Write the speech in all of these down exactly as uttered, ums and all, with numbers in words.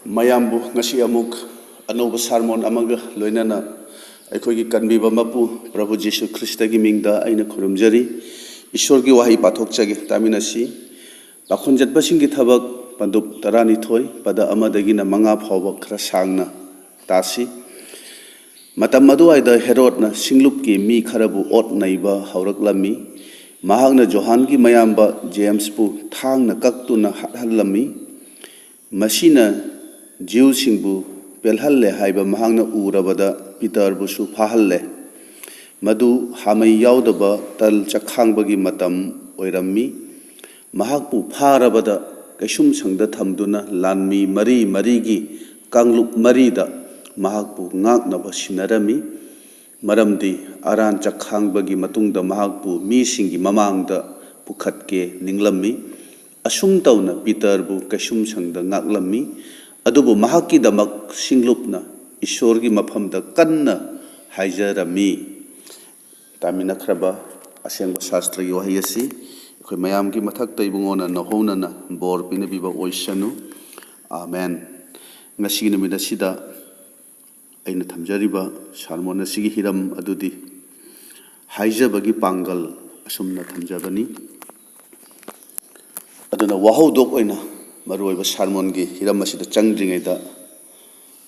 ꯃꯌꯥꯝꯕꯨ ꯉꯁꯤ ꯑꯃꯨꯛ ꯑꯅꯧꯕ ꯁꯥꯔꯃꯣꯟ ꯑꯃꯒ ꯂꯣꯏꯅꯅ ꯑꯩꯈꯣꯏꯒꯤ ꯀꯟꯕꯤꯕ ꯃꯄꯨ ꯄ꯭ꯔꯚꯨ ꯖꯤꯁꯨ ꯈ꯭ꯔꯤꯁꯇꯒꯤ ꯃꯤꯡꯗ ꯑꯩꯅ ꯈꯨꯔꯨꯝꯖꯔꯤ꯫ ꯏꯁꯣꯔꯒꯤ ꯋꯥꯍꯩ ꯄꯥꯊꯣꯛꯆꯒꯦ, ꯇꯥꯃꯤꯟꯅꯁꯤ꯫ ꯄꯥꯈꯣꯟ ꯆꯠꯄꯁꯤꯡꯒꯤ ꯊꯕꯛ, ꯄꯟꯗꯨꯞ ꯇꯔꯥꯅꯤꯊꯣꯏ, ꯄꯗ ꯑꯃꯗꯒꯤꯅ ꯃꯉꯥ ꯐꯥꯎꯕ ꯈꯔ ꯁꯥꯡꯅ ꯇꯥꯁꯤ꯫ ꯃꯇꯝ ꯑꯗꯨꯋꯥꯏꯗ ꯍꯦꯔꯣꯗꯅ ꯁꯤꯡꯂꯨꯞꯀꯤ ꯃꯤ ꯈꯔꯕꯨ ꯑꯣꯠ ꯅꯩꯕ ꯍꯧꯔꯛꯂꯝꯃꯤ꯫ ꯃꯍꯥꯛꯅ ꯖꯣꯍꯥꯟꯒꯤ ꯃꯌꯥꯝꯕ ꯖꯦꯝꯁꯄꯨ ꯊꯥꯡꯅ ꯀꯛꯇꯨꯅ ꯍꯥꯠꯍꯜꯂꯝꯃꯤ꯫ ꯃꯁꯤꯅ ꯖꯤꯎꯁꯤꯡꯕꯨ ꯄꯦꯜꯍꯜꯂꯦ ꯍꯥꯏꯕ ꯃꯍꯥꯛꯅ ꯎꯔꯕꯗ ꯄꯤꯇꯔꯕꯨꯁꯨ ꯐꯥꯍꯜꯂꯦ꯫ ꯃꯗꯨ ꯍꯥꯃꯩ ꯌꯥꯎꯗꯕ ꯇꯜ ꯆꯈꯥꯡꯕꯒꯤ ꯃꯇꯝ ꯑꯣꯏꯔꯝꯃꯤ꯫ ꯃꯍꯥꯛꯄꯨ ꯐꯥꯔꯕꯗ ꯀꯩꯁꯨꯝꯁꯪꯗ ꯊꯝꯗꯨꯅ ꯂꯥꯟꯃꯤ ꯃꯔꯤ ꯃꯔꯤꯒꯤ ꯀꯥꯡꯂꯨꯞ ꯃꯔꯤꯗ ꯃꯍꯥꯛꯄꯨ ꯉꯥꯛꯅꯕ ꯁꯤꯟꯅꯔꯝꯃꯤ꯫ ꯃꯔꯝꯗꯤ ꯑꯔꯥꯟ ꯆꯈꯥꯡꯕꯒꯤ ꯃꯇꯨꯡꯗ ꯃꯍꯥꯛꯄꯨ ꯃꯤꯁꯤꯡꯒꯤ ꯃꯃꯥꯡꯗ ꯄꯨꯈꯠꯀꯦ ꯅꯤꯡꯂꯝꯃꯤ꯫ ꯑꯁꯨꯝ ꯇꯧꯅ ꯄꯤꯇꯔꯕꯨ ꯀꯩꯁꯨꯝꯁꯪꯗ ꯉꯥꯛꯂꯝꯃꯤ꯫ ꯑꯗꯨꯕꯨ ꯃꯍꯥꯛꯀꯤꯗꯃꯛ ꯁꯤꯡꯂꯨꯞꯅ ꯏꯁꯣꯔꯒꯤ ꯃꯐꯝꯗ ꯀꯟꯅ ꯍꯥꯏꯖꯔꯝꯃꯤ꯫ ꯇꯥꯃꯤꯟꯅꯈ꯭ꯔꯕ ꯑꯁꯦꯡꯕ ꯁꯥꯁꯇ꯭ꯔꯒꯤ ꯋꯥꯍꯩ ꯑꯁꯤ ꯑꯩꯈꯣꯏ ꯃꯌꯥꯝꯒꯤ ꯃꯊꯛꯇ ꯏꯕꯨꯡꯉꯣꯅ ꯅꯧꯍꯧꯅꯅ ꯕꯣꯔ ꯄꯤꯅꯕꯤꯕ ꯑꯣꯏꯁꯅꯨ꯫ ꯑꯥꯃꯦꯟ꯫ ꯉꯁꯤꯒꯤ ꯅꯨꯃꯤꯠ ꯑꯁꯤꯗ ꯑꯩꯅ ꯊꯝꯖꯔꯤꯕ ꯁꯥꯔꯃꯣꯟ ꯑꯁꯤꯒꯤ ꯍꯤꯔꯝ ꯑꯗꯨꯗꯤ ꯍꯥꯏꯖꯕꯒꯤ ꯄꯥꯡꯒꯜ ꯑꯁꯨꯝꯅ ꯊꯝꯖꯕꯅꯤ꯫ ꯑꯗꯨꯅ ꯋꯥꯍꯧꯗꯣꯛ ꯑꯣꯏꯅ ꯃꯔꯨꯑꯣꯏꯕ ꯁꯥꯔꯃꯣꯟꯒꯤ ꯍꯤꯔꯝ ꯑꯁꯤꯗ ꯆꯪꯗ꯭ꯔꯤꯉꯩꯗ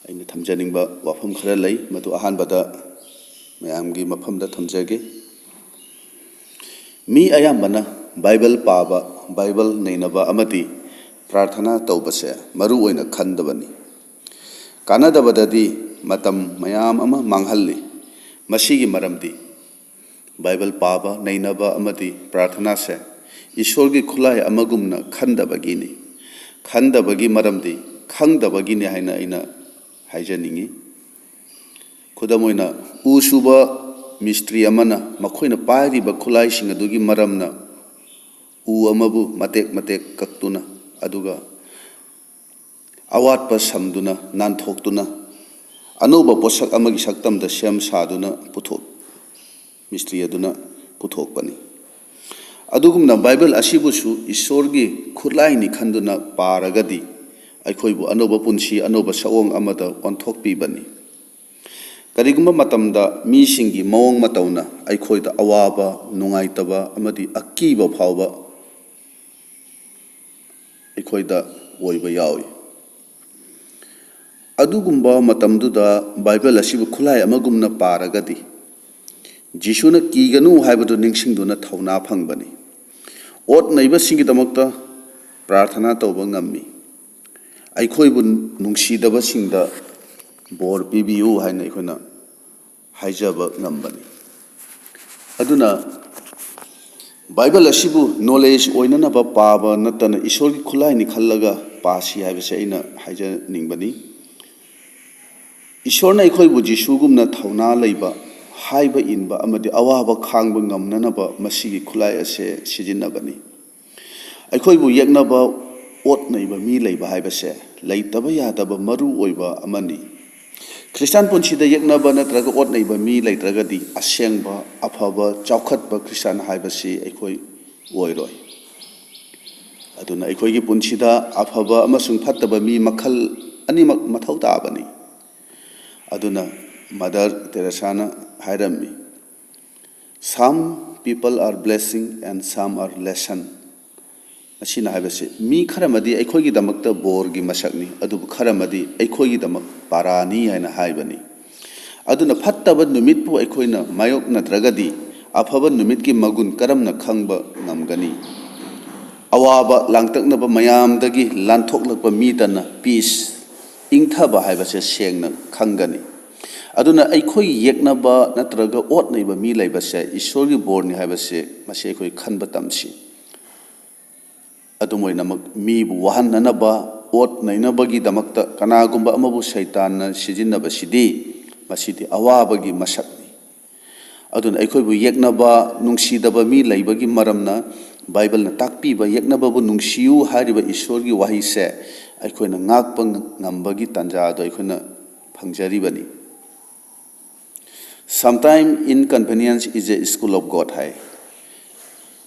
ꯑꯩꯅ ꯊꯝꯖꯅꯤꯡꯕ ꯋꯥꯐꯝ ꯈꯔ ꯂꯩ, ꯃꯗꯨ ꯑꯍꯥꯟꯕꯗ ꯃꯌꯥꯝꯒꯤ ꯃꯐꯝꯗ ꯊꯝꯖꯒꯦ꯫ ꯃꯤ ꯑꯌꯥꯝꯕꯅ ꯕꯥꯏꯕꯜ ꯄꯥꯕ, ꯕꯥꯏꯕꯜ ꯅꯩꯅꯕ ꯑꯃꯗꯤ ꯄ꯭ꯔꯥꯔꯊꯅꯥ ꯇꯧꯕꯁꯦ ꯃꯔꯨ ꯑꯣꯏꯅ ꯈꯟꯗꯕꯅꯤ꯫ ꯀꯥꯟꯅꯗꯕꯗꯗꯤ ꯃꯇꯝ ꯃꯌꯥꯝ ꯑꯃ ꯃꯥꯡꯍꯜꯂꯤ꯫ ꯃꯁꯤꯒꯤ ꯃꯔꯝꯗꯤ ꯕꯥꯏꯕꯜ ꯄꯥꯕ, ꯅꯩꯅꯕ ꯑꯃꯗꯤ ꯄ꯭ꯔꯥꯔꯊꯅꯥꯁꯦ ꯏꯁꯣꯔꯒꯤ ꯈꯨꯠꯂꯥꯏ ꯑꯃꯒꯨꯝꯅ ꯈꯟꯗꯕꯒꯤꯅꯤ꯫ ꯈꯟꯗꯕꯒꯤ ꯃꯔꯝꯗꯤ ꯈꯪꯗꯕꯒꯤꯅꯤ ꯍꯥꯏꯅ ꯑꯩꯅ ꯍꯥꯏꯖꯅꯤꯡꯏ꯫ ꯈꯨꯗꯝ ꯑꯣꯏꯅ, ꯎ ꯁꯨꯕ ꯃꯤꯁꯇ꯭ꯔꯤ ꯑꯃꯅ ꯃꯈꯣꯏꯅ ꯄꯥꯏꯔꯤꯕ ꯈꯨꯠꯂꯥꯏꯁꯤꯡ ꯑꯗꯨꯒꯤ ꯃꯔꯝꯅ ꯎ ꯑꯃꯕꯨ ꯃꯇꯦꯛ ꯃꯇꯦꯛ ꯀꯛꯇꯨꯅ, ꯑꯗꯨꯒ ꯑꯋꯥꯠꯄ ꯁꯝꯗꯨꯅ, ꯅꯥꯟꯊꯣꯛꯇꯨꯅ, ꯑꯅꯧꯕ ꯄꯣꯠꯁꯛ ꯑꯃꯒꯤ ꯁꯛꯇꯝꯗ ꯁꯦꯝ ꯁꯥꯗꯨꯅ ꯄꯨꯊꯣꯛ-, ꯃꯤꯁꯇ꯭ꯔꯤ ꯑꯗꯨꯅ ꯄꯨꯊꯣꯛꯄꯅꯤ꯫ ꯑꯗꯨꯒꯨꯝꯅ ꯕꯥꯏꯕꯜ ꯑꯁꯤꯕꯨꯁꯨ ꯏꯁꯣꯔꯒꯤ ꯈꯨꯠꯂꯥꯏꯅꯤ ꯈꯟꯗꯨꯅ ꯄꯥꯔꯒꯗꯤ, ꯑꯩꯈꯣꯏꯕꯨ ꯑꯅꯧꯕ ꯄꯨꯟꯁꯤ, ꯑꯅꯧꯕ ꯁꯛꯑꯣꯡ ꯑꯃꯗ ꯑꯣꯟꯊꯣꯛꯄꯤꯕꯅꯤ꯫ ꯀꯔꯤꯒꯨꯝꯕ ꯃꯇꯝꯗ ꯃꯤꯁꯤꯡꯒꯤ ꯃꯑꯣꯡ ꯃꯇꯧꯅ ꯑꯩꯈꯣꯏꯗ ꯑꯋꯥꯕ, ꯅꯨꯡꯉꯥꯏꯇꯕ ꯑꯃꯗꯤ ꯑꯀꯤꯕ ꯐꯥꯎꯕ ꯑꯩꯈꯣꯏꯗ ꯑꯣꯏꯕ ꯌꯥꯎꯏ꯫ ꯑꯗꯨꯒꯨꯝꯕ ꯃꯇꯝꯗꯨꯗ ꯕꯥꯏꯕꯜ ꯑꯁꯤꯕꯨ ꯈꯨꯠꯂꯥꯏ ꯑꯃꯒꯨꯝꯅ ꯄꯥꯔꯒꯗꯤ, ꯖꯤꯁꯨꯅ "ꯀꯤꯒꯅꯨ" ꯍꯥꯏꯕꯗꯨ ꯅꯤꯡꯁꯤꯡꯗꯨꯅ ꯊꯧꯅꯥ ꯐꯪꯕꯅꯤ꯫ ꯑꯣꯠ ꯅꯩꯕꯁꯤꯡꯒꯤꯗꯃꯛꯇ ꯄ꯭ꯔꯥꯔꯊꯅꯥ ꯇꯧꯕ ꯉꯝꯃꯤ꯫ "ꯑꯩꯈꯣꯏꯕꯨ ꯅꯨꯡꯁꯤꯗꯕꯁꯤꯡꯗ ꯕꯣꯔ ꯄꯤꯕꯤꯌꯨ" ꯍꯥꯏꯅ ꯑꯩꯈꯣꯏꯅ ꯍꯥꯏꯖꯕ ꯉꯝꯕꯅꯤ꯫ ꯑꯗꯨꯅ ꯕꯥꯏꯕꯜ ꯑꯁꯤꯕꯨ ꯅꯣꯂꯦꯖ ꯑꯣꯏꯅꯅꯕ ꯄꯥꯕ ꯅꯠꯇꯅ ꯏꯁꯣꯔꯒꯤ ꯈꯨꯠꯂꯥꯏꯅꯤ ꯈꯜꯂꯒ ꯄꯥꯁꯤ ꯍꯥꯏꯕꯁꯦ ꯑꯩꯅ ꯍꯥꯏꯖꯅꯤꯡꯕꯅꯤ꯫ ꯏꯁꯣꯔꯅ ꯑꯩꯈꯣꯏꯕꯨ ꯖꯤꯁꯨꯒꯨꯝꯅ ꯊꯧꯅꯥ ꯂꯩꯕ, ꯍꯥꯏꯕ ꯏꯟꯕ ꯑꯃꯗꯤ ꯑꯋꯥꯕ ꯈꯥꯡꯕ ꯉꯝꯅꯅꯕ ꯃꯁꯤꯒꯤ ꯈꯨꯠꯂꯥꯏ ꯑꯁꯦ ꯁꯤꯖꯤꯟꯅꯕꯅꯤ꯫ ꯑꯩꯈꯣꯏꯕꯨ ꯌꯦꯛꯅꯕ ꯑꯣꯠ ꯅꯩꯕ ꯃꯤ ꯂꯩꯕ ꯍꯥꯏꯕꯁꯦ ꯂꯩꯇꯕ ꯌꯥꯗꯕ ꯃꯔꯨ ꯑꯣꯏꯕ ꯑꯃꯅꯤ꯫ ꯈ꯭ꯔꯤꯁꯇꯥꯟ ꯄꯨꯟꯁꯤꯗ ꯌꯦꯛꯅꯕ ꯅꯠꯇ꯭ꯔꯒ ꯑꯣꯠ ꯅꯩꯕ ꯃꯤ ꯂꯩꯇ꯭ꯔꯒꯗꯤ ꯑꯁꯦꯡꯕ, ꯑꯐꯕ, ꯆꯥꯎꯈꯠꯄ ꯈ꯭ꯔꯤꯁꯇꯥꯟ ꯍꯥꯏꯕꯁꯤ ꯑꯩꯈꯣꯏ ꯑꯣꯏꯔꯣꯏ꯫ ꯑꯗꯨꯅ ꯑꯩꯈꯣꯏꯒꯤ ꯄꯨꯟꯁꯤꯗ ꯑꯐꯕ ꯑꯃꯁꯨꯡ ꯐꯠꯇꯕ ꯃꯤ ꯃꯈꯜ ꯑꯅꯤꯃꯛ ꯃꯊꯧ ꯇꯥꯕꯅꯤ꯫ ꯑꯗꯨꯅ ꯃꯗꯔ ꯇꯦꯔꯦꯁꯥꯅ ꯍꯥꯏꯔꯝꯃꯤ, "Some people are blessing and some are lesson." ꯃꯁꯤꯅ ꯍꯥꯏꯕꯁꯤ ꯃꯤ ꯈꯔꯃꯗꯤ ꯑꯩꯈꯣꯏꯒꯤꯗꯃꯛꯇ ꯕꯣꯔꯒꯤ ꯃꯁꯛꯅꯤ, ꯑꯗꯨꯕꯨ ꯈꯔꯃꯗꯤ ꯑꯩꯈꯣꯏꯒꯤꯗꯃꯛ ꯄꯥꯔꯥꯅꯤ ꯍꯥꯏꯅ ꯍꯥꯏꯕꯅꯤ꯫ ꯑꯗꯨꯅ ꯐꯠꯇꯕ ꯅꯨꯃꯤꯠꯄꯨ ꯑꯩꯈꯣꯏꯅ ꯃꯥꯌꯣꯛꯅꯗ꯭ꯔꯒꯗꯤ ꯑꯐꯕ ꯅꯨꯃꯤꯠꯀꯤ ꯃꯒꯨꯟ ꯀꯔꯝꯅ ꯈꯪꯕ ꯉꯝꯒꯅꯤ? ꯑꯋꯥꯕ ꯂꯥꯡꯇꯛꯅꯕ ꯃꯌꯥꯝꯗꯒꯤ ꯂꯥꯟꯊꯣꯛꯂꯛꯄ ꯃꯤꯇꯅ ꯄꯤꯁ, ꯏꯪꯊꯕ ꯍꯥꯏꯕꯁꯦ ꯁꯦꯡꯅ ꯈꯪꯒꯅꯤ꯫ ꯑꯗꯨꯅ ꯑꯩꯈꯣꯏ ꯌꯦꯛꯅꯕ ꯅꯠꯇ꯭ꯔꯒ ꯑꯣꯠ ꯅꯩꯕ ꯃꯤ ꯂꯩꯕꯁꯦ ꯏꯁꯣꯔꯒꯤ ꯕꯣꯔꯅꯤ ꯍꯥꯏꯕꯁꯦ ꯃꯁꯤ ꯑꯩꯈꯣꯏ ꯈꯟꯕ ꯇꯝꯁꯤ꯫ ꯑꯗꯨꯝ ꯑꯣꯏꯅꯃꯛ, ꯃꯤꯕꯨ ꯋꯥꯍꯟꯅꯅꯕ, ꯑꯣꯠ ꯅꯩꯅꯕꯒꯤꯗꯃꯛꯇ ꯀꯅꯥꯒꯨꯝꯕ ꯑꯃꯕꯨ ꯁꯩꯇꯥꯟꯅ ꯁꯤꯖꯤꯟꯅꯕꯁꯤꯗꯤ, ꯃꯁꯤꯗꯤ ꯑꯋꯥꯕꯒꯤ ꯃꯁꯛꯅꯤ꯫ ꯑꯗꯨꯅ ꯑꯩꯈꯣꯏꯕꯨ ꯌꯦꯛꯅꯕ, ꯅꯨꯡꯁꯤꯗꯕ ꯃꯤ ꯂꯩꯕꯒꯤ ꯃꯔꯝꯅ ꯕꯥꯏꯕꯜꯅ ꯇꯥꯛꯄꯤꯕ "ꯌꯦꯛꯅꯕꯕꯨ ꯅꯨꯡꯁꯤꯌꯨ" ꯍꯥꯏꯔꯤꯕ ꯏꯁꯣꯔꯒꯤ ꯋꯥꯍꯩꯁꯦ ꯑꯩꯈꯣꯏꯅ ꯉꯥꯛꯄ ꯉꯝꯕꯒꯤ ꯇꯥꯟꯖꯥ ꯑꯗꯨ ꯑꯩꯈꯣꯏꯅ ꯐꯪꯖꯔꯤꯕꯅꯤ꯫ "Sometime inconvenience is a school of God" ꯍꯥꯏ꯫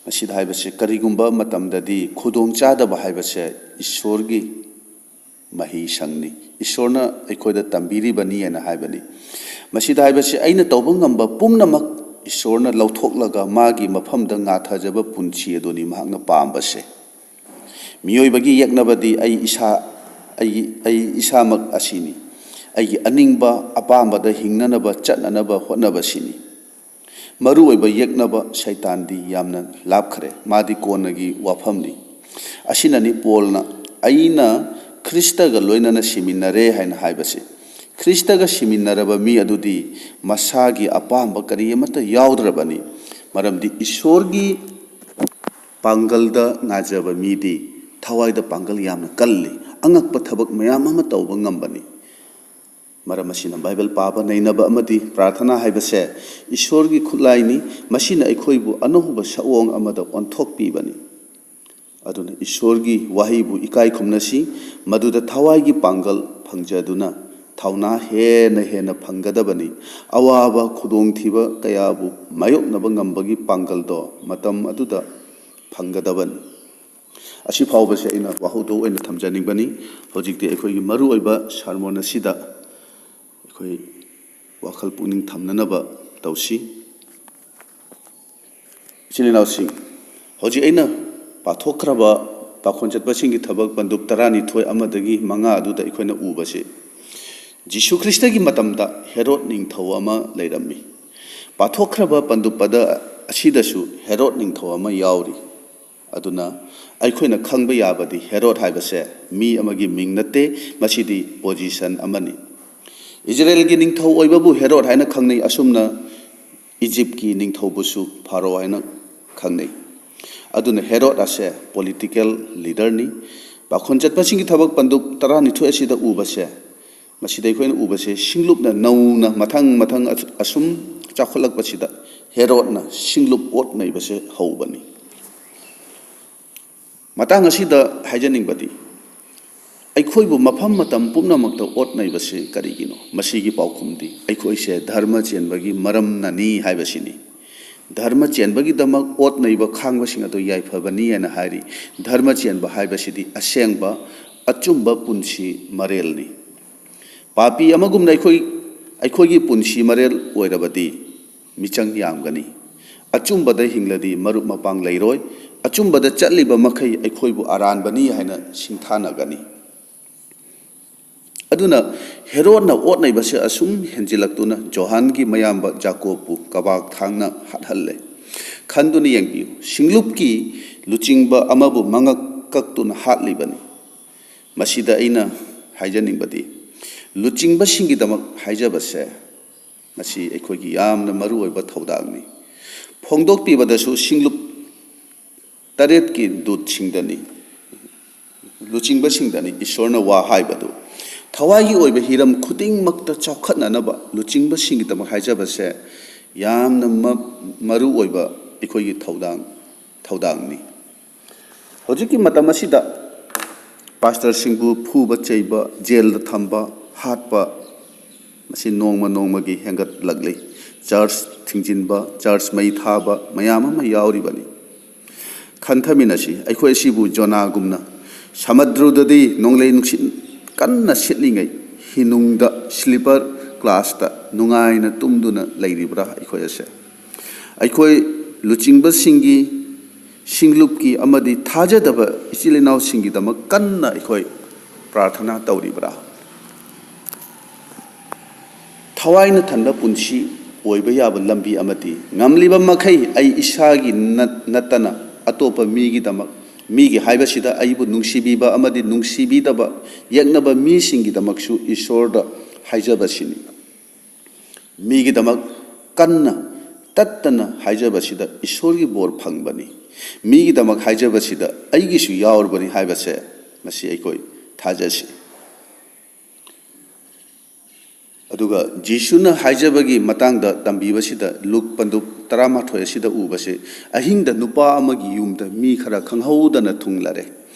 ꯃꯁꯤꯗ ꯍꯥꯏꯕꯁꯦ, ꯀꯔꯤꯒꯨꯝꯕ ꯃꯇꯝꯗꯗꯤ ꯈꯨꯗꯣꯡꯆꯥꯗꯕ ꯍꯥꯏꯕꯁꯦ ꯏꯁꯣꯔꯒꯤ ꯃꯍꯩꯁꯪꯅꯤ꯫ ꯏꯁꯣꯔꯅ ꯑꯩꯈꯣꯏꯗ ꯇꯝꯕꯤꯔꯤꯕꯅꯤ ꯍꯥꯏꯅ ꯍꯥꯏꯕꯅꯤ꯫ ꯃꯁꯤꯗ ꯍꯥꯏꯕꯁꯤ ꯑꯩꯅ ꯇꯧꯕ ꯉꯝꯕ ꯄꯨꯝꯅꯃꯛ ꯏꯁꯣꯔꯅ ꯂꯧꯊꯣꯛꯂꯒ ꯃꯥꯒꯤ ꯃꯐꯝꯗ ꯉꯥꯊꯖꯕ ꯄꯨꯟꯁꯤ ꯑꯗꯨꯅꯤ ꯃꯍꯥꯛꯅ ꯄꯥꯝꯕꯁꯦ꯫ ꯃꯤꯑꯣꯏꯕꯒꯤ ꯌꯦꯛꯅꯕꯗꯤ ꯑꯩ ꯏꯁꯥ, ꯑꯩꯒꯤ, ꯑꯩ ꯏꯁꯥꯃꯛ ꯑꯁꯤꯅꯤ꯫ ꯑꯩꯒꯤ ꯑꯅꯤꯡꯕ ꯑꯄꯥꯝꯕꯗ ꯍꯤꯡꯅꯅꯕ ꯆꯠꯅꯅꯕ ꯍꯣꯠꯅꯕꯁꯤꯅꯤ꯫ ꯃꯔꯨꯑꯣꯏꯕ ꯌꯦꯛꯅꯕ ꯁꯩꯇꯥꯟꯗꯤ ꯌꯥꯝꯅ ꯂꯥꯞꯈ꯭ꯔꯦ꯫ ꯃꯥꯗꯤ ꯀꯣꯟꯅꯒꯤ ꯋꯥꯐꯝꯅꯤ꯫ ꯑꯁꯤꯅꯅꯤ ꯄꯣꯜꯅ "ꯑꯩꯅ ꯈ꯭ꯔꯤꯁꯇꯒ ꯂꯣꯏꯅꯅ ꯁꯤꯃꯤꯟꯅꯔꯦ" ꯍꯥꯏꯅ ꯍꯥꯏꯕꯁꯤ꯫ ꯈ꯭ꯔꯤꯁꯇꯒ ꯁꯤꯃꯤꯟꯅꯔꯕ ꯃꯤ ꯑꯗꯨꯗꯤ ꯃꯁꯥꯒꯤ ꯑꯄꯥꯝꯕ ꯀꯔꯤ ꯑꯃꯠꯇ ꯌꯥꯎꯗ꯭ꯔꯕꯅꯤ꯫ ꯃꯔꯝꯗꯤ ꯏꯁꯣꯔꯒꯤ ꯄꯥꯡꯒꯜꯗ ꯉꯥꯖꯕ ꯃꯤꯗꯤ ꯊꯋꯥꯏꯗ ꯄꯥꯡꯒꯜ ꯌꯥꯝꯅ ꯀꯜꯂꯤ꯫ ꯑꯉꯛꯄ ꯊꯕꯛ ꯃꯌꯥꯝ ꯑꯃ ꯇꯧꯕ ꯉꯝꯕꯅꯤ꯫ ꯃꯔꯝ ꯑꯁꯤꯅ ꯕꯥꯏꯕꯜ ꯄꯥꯕ, ꯅꯩꯅꯕ ꯑꯃꯗꯤ ꯄ꯭ꯔꯥꯔꯊꯅꯥ ꯍꯥꯏꯕꯁꯦ ꯏꯁꯣꯔꯒꯤ ꯈꯨꯠꯂꯥꯏꯅꯤ꯫ ꯃꯁꯤꯅ ꯑꯩꯈꯣꯏꯕꯨ ꯑꯅꯧꯕ ꯁꯛꯑꯣꯡ ꯑꯃꯗ ꯑꯣꯟꯊꯣꯛꯄꯤꯕꯅꯤ꯫ ꯑꯗꯨꯅ ꯏꯁꯣꯔꯒꯤ ꯋꯥꯍꯩꯕꯨ ꯏꯀꯥꯏ ꯈꯨꯝꯅꯁꯤ, ꯃꯗꯨꯗ ꯊꯋꯥꯏꯒꯤ ꯄꯥꯡꯒꯜ ꯐꯪꯖꯗꯨꯅ ꯊꯧꯅꯥ ꯍꯦꯟꯅ ꯍꯦꯟꯅ ꯐꯪꯒꯗꯕꯅꯤ꯫ ꯑꯋꯥꯕ ꯈꯨꯗꯣꯡꯊꯤꯕ ꯀꯌꯥꯕꯨ ꯃꯥꯌꯣꯛꯅꯕ ꯉꯝꯕꯒꯤ ꯄꯥꯡꯒꯜꯗꯣ ꯃꯇꯝ ꯑꯗꯨꯗ ꯐꯪꯒꯗꯕꯅꯤ꯫ ꯑꯁꯤ ꯐꯥꯎꯕꯁꯦ ꯑꯩꯅ ꯋꯥꯍꯧꯗꯣꯛ ꯑꯣꯏꯅ ꯊꯝꯖꯅꯤꯡꯕꯅꯤ꯫ ꯍꯧꯖꯤꯛꯇꯤ ꯑꯩꯈꯣꯏꯒꯤ ꯃꯔꯨꯑꯣꯏꯕ ꯁꯥꯔꯃꯣꯟ ꯑꯁꯤꯗ ꯑꯩꯈꯣꯏ ꯋꯥꯈꯜ ꯄꯨꯛꯅꯤꯡ ꯊꯝꯅꯅꯕ ꯇꯧꯁꯤ꯫ ꯏꯆꯤꯜ ꯏꯅꯥꯎꯁꯤꯡ, ꯍꯧꯖꯤꯛ ꯑꯩꯅ ꯄꯥꯊꯣꯛꯈ꯭ꯔꯕ ꯄꯥꯈꯣꯟ ꯆꯠꯄꯁꯤꯡꯒꯤ ꯊꯕꯛ ꯄꯟꯗꯨꯞ ꯇꯔꯥꯅꯤꯊꯣꯏ ꯑꯃꯗꯒꯤ ꯃꯉꯥ ꯑꯗꯨꯗ ꯑꯩꯈꯣꯏꯅ ꯎꯕꯁꯤ, ꯖꯤꯁꯨ ꯈ꯭ꯔꯤꯁꯇꯒꯤ ꯃꯇꯝꯗ ꯍꯦꯔꯣꯗ ꯅꯤꯡꯊꯧ ꯑꯃ ꯂꯩꯔꯝꯃꯤ꯫ ꯄꯥꯊꯣꯛꯈ꯭ꯔꯕ ꯄꯟꯗꯨꯞ ꯑꯗ ꯑꯁꯤꯗꯁꯨ ꯍꯦꯔꯣꯗ ꯅꯤꯡꯊꯧ ꯑꯃ ꯌꯥꯎꯔꯤ꯫ ꯑꯗꯨꯅ ꯑꯩꯈꯣꯏꯅ ꯈꯪꯕ ꯌꯥꯕꯗꯤ ꯍꯦꯔꯣꯗ ꯍꯥꯏꯕꯁꯦ ꯃꯤ ꯑꯃꯒꯤ ꯃꯤꯡ ꯅꯠꯇꯦ, ꯃꯁꯤꯗꯤ ꯄꯣꯖꯤꯁꯟ ꯑꯃꯅꯤ꯫ ꯏꯖꯔꯦꯜꯒꯤ ꯅꯤꯡꯊꯧ ꯑꯣꯏꯕꯕꯨ ꯍꯦꯔꯣꯗ ꯍꯥꯏꯅ ꯈꯪꯅꯩ, ꯑꯁꯨꯝꯅ ꯏꯖꯤꯞꯀꯤ ꯅꯤꯡꯊꯧꯕꯨꯁꯨ ꯐꯥꯔꯣ ꯍꯥꯏꯅ ꯈꯪꯅꯩ꯫ ꯑꯗꯨꯅ ꯍꯦꯔꯣꯗ ꯑꯁꯦ ꯄꯣꯂꯤꯇꯤꯀꯦꯜ ꯂꯤꯗꯔꯅꯤ꯫ ꯄꯥꯈꯣꯟ ꯆꯠꯄꯁꯤꯡꯒꯤ ꯊꯕꯛ ꯄꯟꯗꯨꯞ ꯇꯔꯥꯅꯤꯊꯣꯏ ꯑꯁꯤꯗ ꯎꯕꯁꯦ, ꯃꯁꯤꯗ ꯑꯩꯈꯣꯏꯅ ꯎꯕꯁꯦ ꯁꯤꯡꯂꯨꯞꯅ ꯅꯧꯅ ꯃꯊꯪ ꯃꯊꯪ ꯑꯁꯨꯝ ꯆꯥꯎꯈꯠꯂꯛꯄꯁꯤꯗ ꯍꯦꯔꯣꯗꯅ ꯁꯤꯡꯂꯨꯞ ꯑꯣꯠ ꯅꯩꯕꯁꯦ ꯍꯧꯕꯅꯤ꯫ ꯃꯇꯥꯡ ꯑꯁꯤꯗ ꯍꯥꯏꯖꯅꯤꯡꯕꯗꯤ, ꯑꯩꯈꯣꯏꯕꯨ ꯃꯐꯝ ꯃꯇꯝ ꯄꯨꯝꯅꯃꯛꯇ ꯑꯣꯠ ꯅꯩꯕꯁꯤ ꯀꯔꯤꯒꯤꯅꯣ? ꯃꯁꯤꯒꯤ ꯄꯥꯎꯈꯨꯝꯗꯤ ꯑꯩꯈꯣꯏꯁꯦ ꯙꯔꯃ ꯆꯦꯟꯕꯒꯤ ꯃꯔꯝꯅꯅꯤ ꯍꯥꯏꯕꯁꯤꯅꯤ꯫ ꯙꯔꯃ ꯆꯦꯟꯕꯒꯤꯗꯃꯛ ꯑꯣꯠ ꯅꯩꯕ ꯈꯥꯡꯕꯁꯤꯡ ꯑꯗꯨ ꯌꯥꯏꯐꯕꯅꯤ ꯍꯥꯏꯅ ꯍꯥꯏꯔꯤ꯫ ꯙꯔꯃ ꯆꯦꯟꯕ ꯍꯥꯏꯕꯁꯤꯗꯤ ꯑꯁꯦꯡꯕ ꯑꯆꯨꯝꯕ ꯄꯨꯟꯁꯤ ꯃꯔꯦꯜꯅꯤ꯫ ꯄꯥꯄꯤ ꯑꯃꯒꯨꯝꯅ ꯑꯩꯈꯣꯏ, ꯑꯩꯈꯣꯏꯒꯤ ꯄꯨꯟꯁꯤ ꯃꯔꯦꯜ ꯑꯣꯏꯔꯕꯗꯤ ꯃꯤꯆꯪ ꯌꯥꯝꯒꯅꯤ꯫ ꯑꯆꯨꯝꯕꯗ ꯍꯤꯡꯂꯗꯤ ꯃꯔꯨꯞ ꯃꯄꯥꯡ ꯂꯩꯔꯣꯏ꯫ ꯑꯆꯨꯝꯕꯗ ꯆꯠꯂꯤꯕ ꯃꯈꯩ ꯑꯩꯈꯣꯏꯕꯨ ꯑꯔꯥꯟꯕꯅꯤ ꯍꯥꯏꯅ ꯁꯤꯡꯊꯥꯅꯒꯅꯤ꯫ ꯑꯗꯨꯅ ꯍꯦꯔꯣꯗꯅ ꯑꯣꯠꯅꯩꯕꯁꯦ ꯑꯁꯨꯝ ꯍꯦꯟꯖꯤꯜꯂꯛꯇꯨꯅ ꯖꯣꯍꯥꯟꯒꯤ ꯃꯌꯥꯝꯕ ꯖꯥꯀꯣꯕꯄꯨ ꯀꯕꯥꯛ ꯊꯥꯡꯅ ꯍꯥꯠꯍꯜꯂꯦ꯫ ꯈꯟꯗꯨꯅ ꯌꯦꯡꯕꯤꯌꯨ, ꯁꯤꯡꯂꯨꯞꯀꯤ ꯂꯨꯆꯤꯡꯕ ꯑꯃꯕꯨ ꯃꯉꯛ ꯀꯛꯇꯨꯅ ꯍꯥꯠꯂꯤꯕꯅꯤ꯫ ꯃꯁꯤꯗ ꯑꯩꯅ ꯍꯥꯏꯖꯅꯤꯡꯕꯗꯤ, ꯂꯨꯆꯤꯡꯕꯁꯤꯡꯒꯤꯗꯃꯛ ꯍꯥꯏꯖꯕꯁꯦ, ꯃꯁꯤ ꯑꯩꯈꯣꯏꯒꯤ ꯌꯥꯝꯅ ꯃꯔꯨꯑꯣꯏꯕ ꯊꯧꯗꯥꯡꯅꯤ꯫ ꯐꯣꯡꯗꯣꯛꯄꯤꯕꯗꯁꯨ ꯁꯤꯡꯂꯨꯞ ꯇꯔꯦꯠꯀꯤ ꯗꯨꯠꯁꯤꯡꯗꯅꯤ, ꯂꯨꯆꯤꯡꯕꯁꯤꯡꯗꯅꯤ ꯏꯁꯣꯔꯅ ꯋꯥ ꯍꯥꯏꯕꯗꯨ꯫ ꯊꯋꯥꯏꯒꯤ ꯑꯣꯏꯕ ꯍꯤꯔꯝ ꯈꯨꯗꯤꯡꯃꯛꯇ ꯆꯥꯎꯈꯠꯅꯅꯕ ꯂꯨꯆꯤꯡꯕꯁꯤꯡꯒꯤꯗꯃꯛ ꯍꯥꯏꯖꯕꯁꯦ ꯌꯥꯝꯅ ꯃ-, ꯃꯔꯨ ꯑꯣꯏꯕ ꯑꯩꯈꯣꯏꯒꯤ ꯊꯧꯗꯥꯡ, ꯊꯧꯗꯥꯡꯅꯤ꯫ ꯍꯧꯖꯤꯛꯀꯤ ꯃꯇꯝ ꯑꯁꯤꯗ ꯄꯥꯁꯇꯔꯁꯤꯡꯕꯨ ꯐꯨꯕ ꯆꯩꯕ, ꯖꯦꯜꯗ ꯊꯝꯕ, ꯍꯥꯠꯄ, ꯃꯁꯤ ꯅꯣꯡꯃ ꯅꯣꯡꯃꯒꯤ ꯍꯦꯟꯒꯠꯂꯛꯂꯤ꯫ ꯆꯔꯆ ꯊꯤꯡꯖꯤꯟꯕ, ꯆꯔꯆ ꯃꯩ ꯊꯥꯕ ꯃꯌꯥꯝ ꯑꯃ ꯌꯥꯎꯔꯤꯕꯅꯤ꯫ ꯈꯟꯊꯃꯤꯟꯅꯁꯤ, ꯑꯩꯈꯣꯏ ꯑꯁꯤꯕꯨ ꯖꯣꯅꯥꯒꯨꯝꯅ ꯁꯃꯨꯗ꯭ꯔꯗꯗꯤ ꯅꯣꯡꯂꯩ ꯅꯨꯡꯁꯤꯠ ꯀꯟꯅ ꯁꯤꯠꯂꯤꯉꯩ ꯍꯤꯅꯨꯡꯗ ꯁ꯭ꯂꯤꯄꯔ ꯀ꯭ꯂꯥꯁꯇ ꯅꯨꯡꯉꯥꯏꯅ ꯇꯨꯝꯗꯨꯅ ꯂꯩꯔꯤꯕ꯭ꯔꯥ? ꯑꯩꯈꯣꯏ ꯑꯁꯦ, ꯑꯩꯈꯣꯏ ꯂꯨꯆꯤꯡꯕꯁꯤꯡꯒꯤ, ꯁꯤꯡꯂꯨꯞꯀꯤ ꯑꯃꯗꯤ ꯊꯥꯖꯗꯕ ꯏꯆꯤꯜ ꯏꯅꯥꯎꯁꯤꯡꯒꯤꯗꯃꯛ ꯀꯟꯅ ꯑꯩꯈꯣꯏ ꯄ꯭ꯔꯥꯔꯊꯅꯥ ꯇꯧꯔꯤꯕ꯭ꯔꯥ? ꯊꯋꯥꯏꯅ ꯊꯟꯕ ꯄꯨꯟꯁꯤ ꯑꯣꯏꯕ ꯌꯥꯕ ꯂꯝꯕꯤ ꯑꯃꯗꯤ ꯉꯝꯂꯤꯕ ꯃꯈꯩ ꯑꯩ ꯏꯁꯥꯒꯤ ꯅꯠ-, ꯅꯠꯇꯅ ꯑꯇꯣꯞꯄ ꯃꯤꯒꯤꯗꯃꯛ, ꯃꯤꯒꯤ ꯍꯥꯏꯕꯁꯤꯗ ꯑꯩꯕꯨ ꯅꯨꯡꯁꯤꯕꯤꯕ ꯑꯃꯗꯤ ꯅꯨꯡꯁꯤꯕꯤꯗꯕ ꯌꯦꯛꯅꯕ ꯃꯤꯁꯤꯡꯒꯤꯗꯃꯛꯁꯨ ꯏꯁꯣꯔꯗ ꯍꯥꯏꯖꯕꯁꯤꯅꯤ꯫ ꯃꯤꯒꯤꯗꯃꯛ ꯀꯟꯅ ꯇꯠꯇꯅ ꯍꯥꯏꯖꯕꯁꯤꯗ ꯏꯁꯣꯔꯒꯤ ꯕꯣꯔ ꯐꯪꯕꯅꯤ꯫ ꯃꯤꯒꯤꯗꯃꯛ ꯍꯥꯏꯖꯕꯁꯤꯗ ꯑꯩꯒꯤꯁꯨ ꯌꯥꯎꯔꯕꯅꯤ ꯍꯥꯏꯕꯁꯦ ꯃꯁꯤ ꯑꯩꯈꯣꯏ ꯊꯥꯖꯁꯤ꯫ ꯑꯗꯨꯒ ꯖꯤꯁꯨꯅ ꯍꯥꯏꯖꯕꯒꯤ ꯃꯇꯥꯡꯗ ꯇꯝꯕꯤꯕꯁꯤꯗ ꯂꯨꯛ ꯄꯟꯗꯨꯞ ꯇꯔꯥꯃꯥꯊꯣꯏ ꯑꯁꯤꯗ ꯎꯕꯁꯦ, ꯑꯍꯤꯡꯗ ꯅꯨꯄꯥ ꯑꯃꯒꯤ ꯌꯨꯝꯗ ꯃꯤ ꯈꯔ ꯈꯪꯍꯧꯗꯅ ꯊꯨꯡꯂꯔꯦ꯫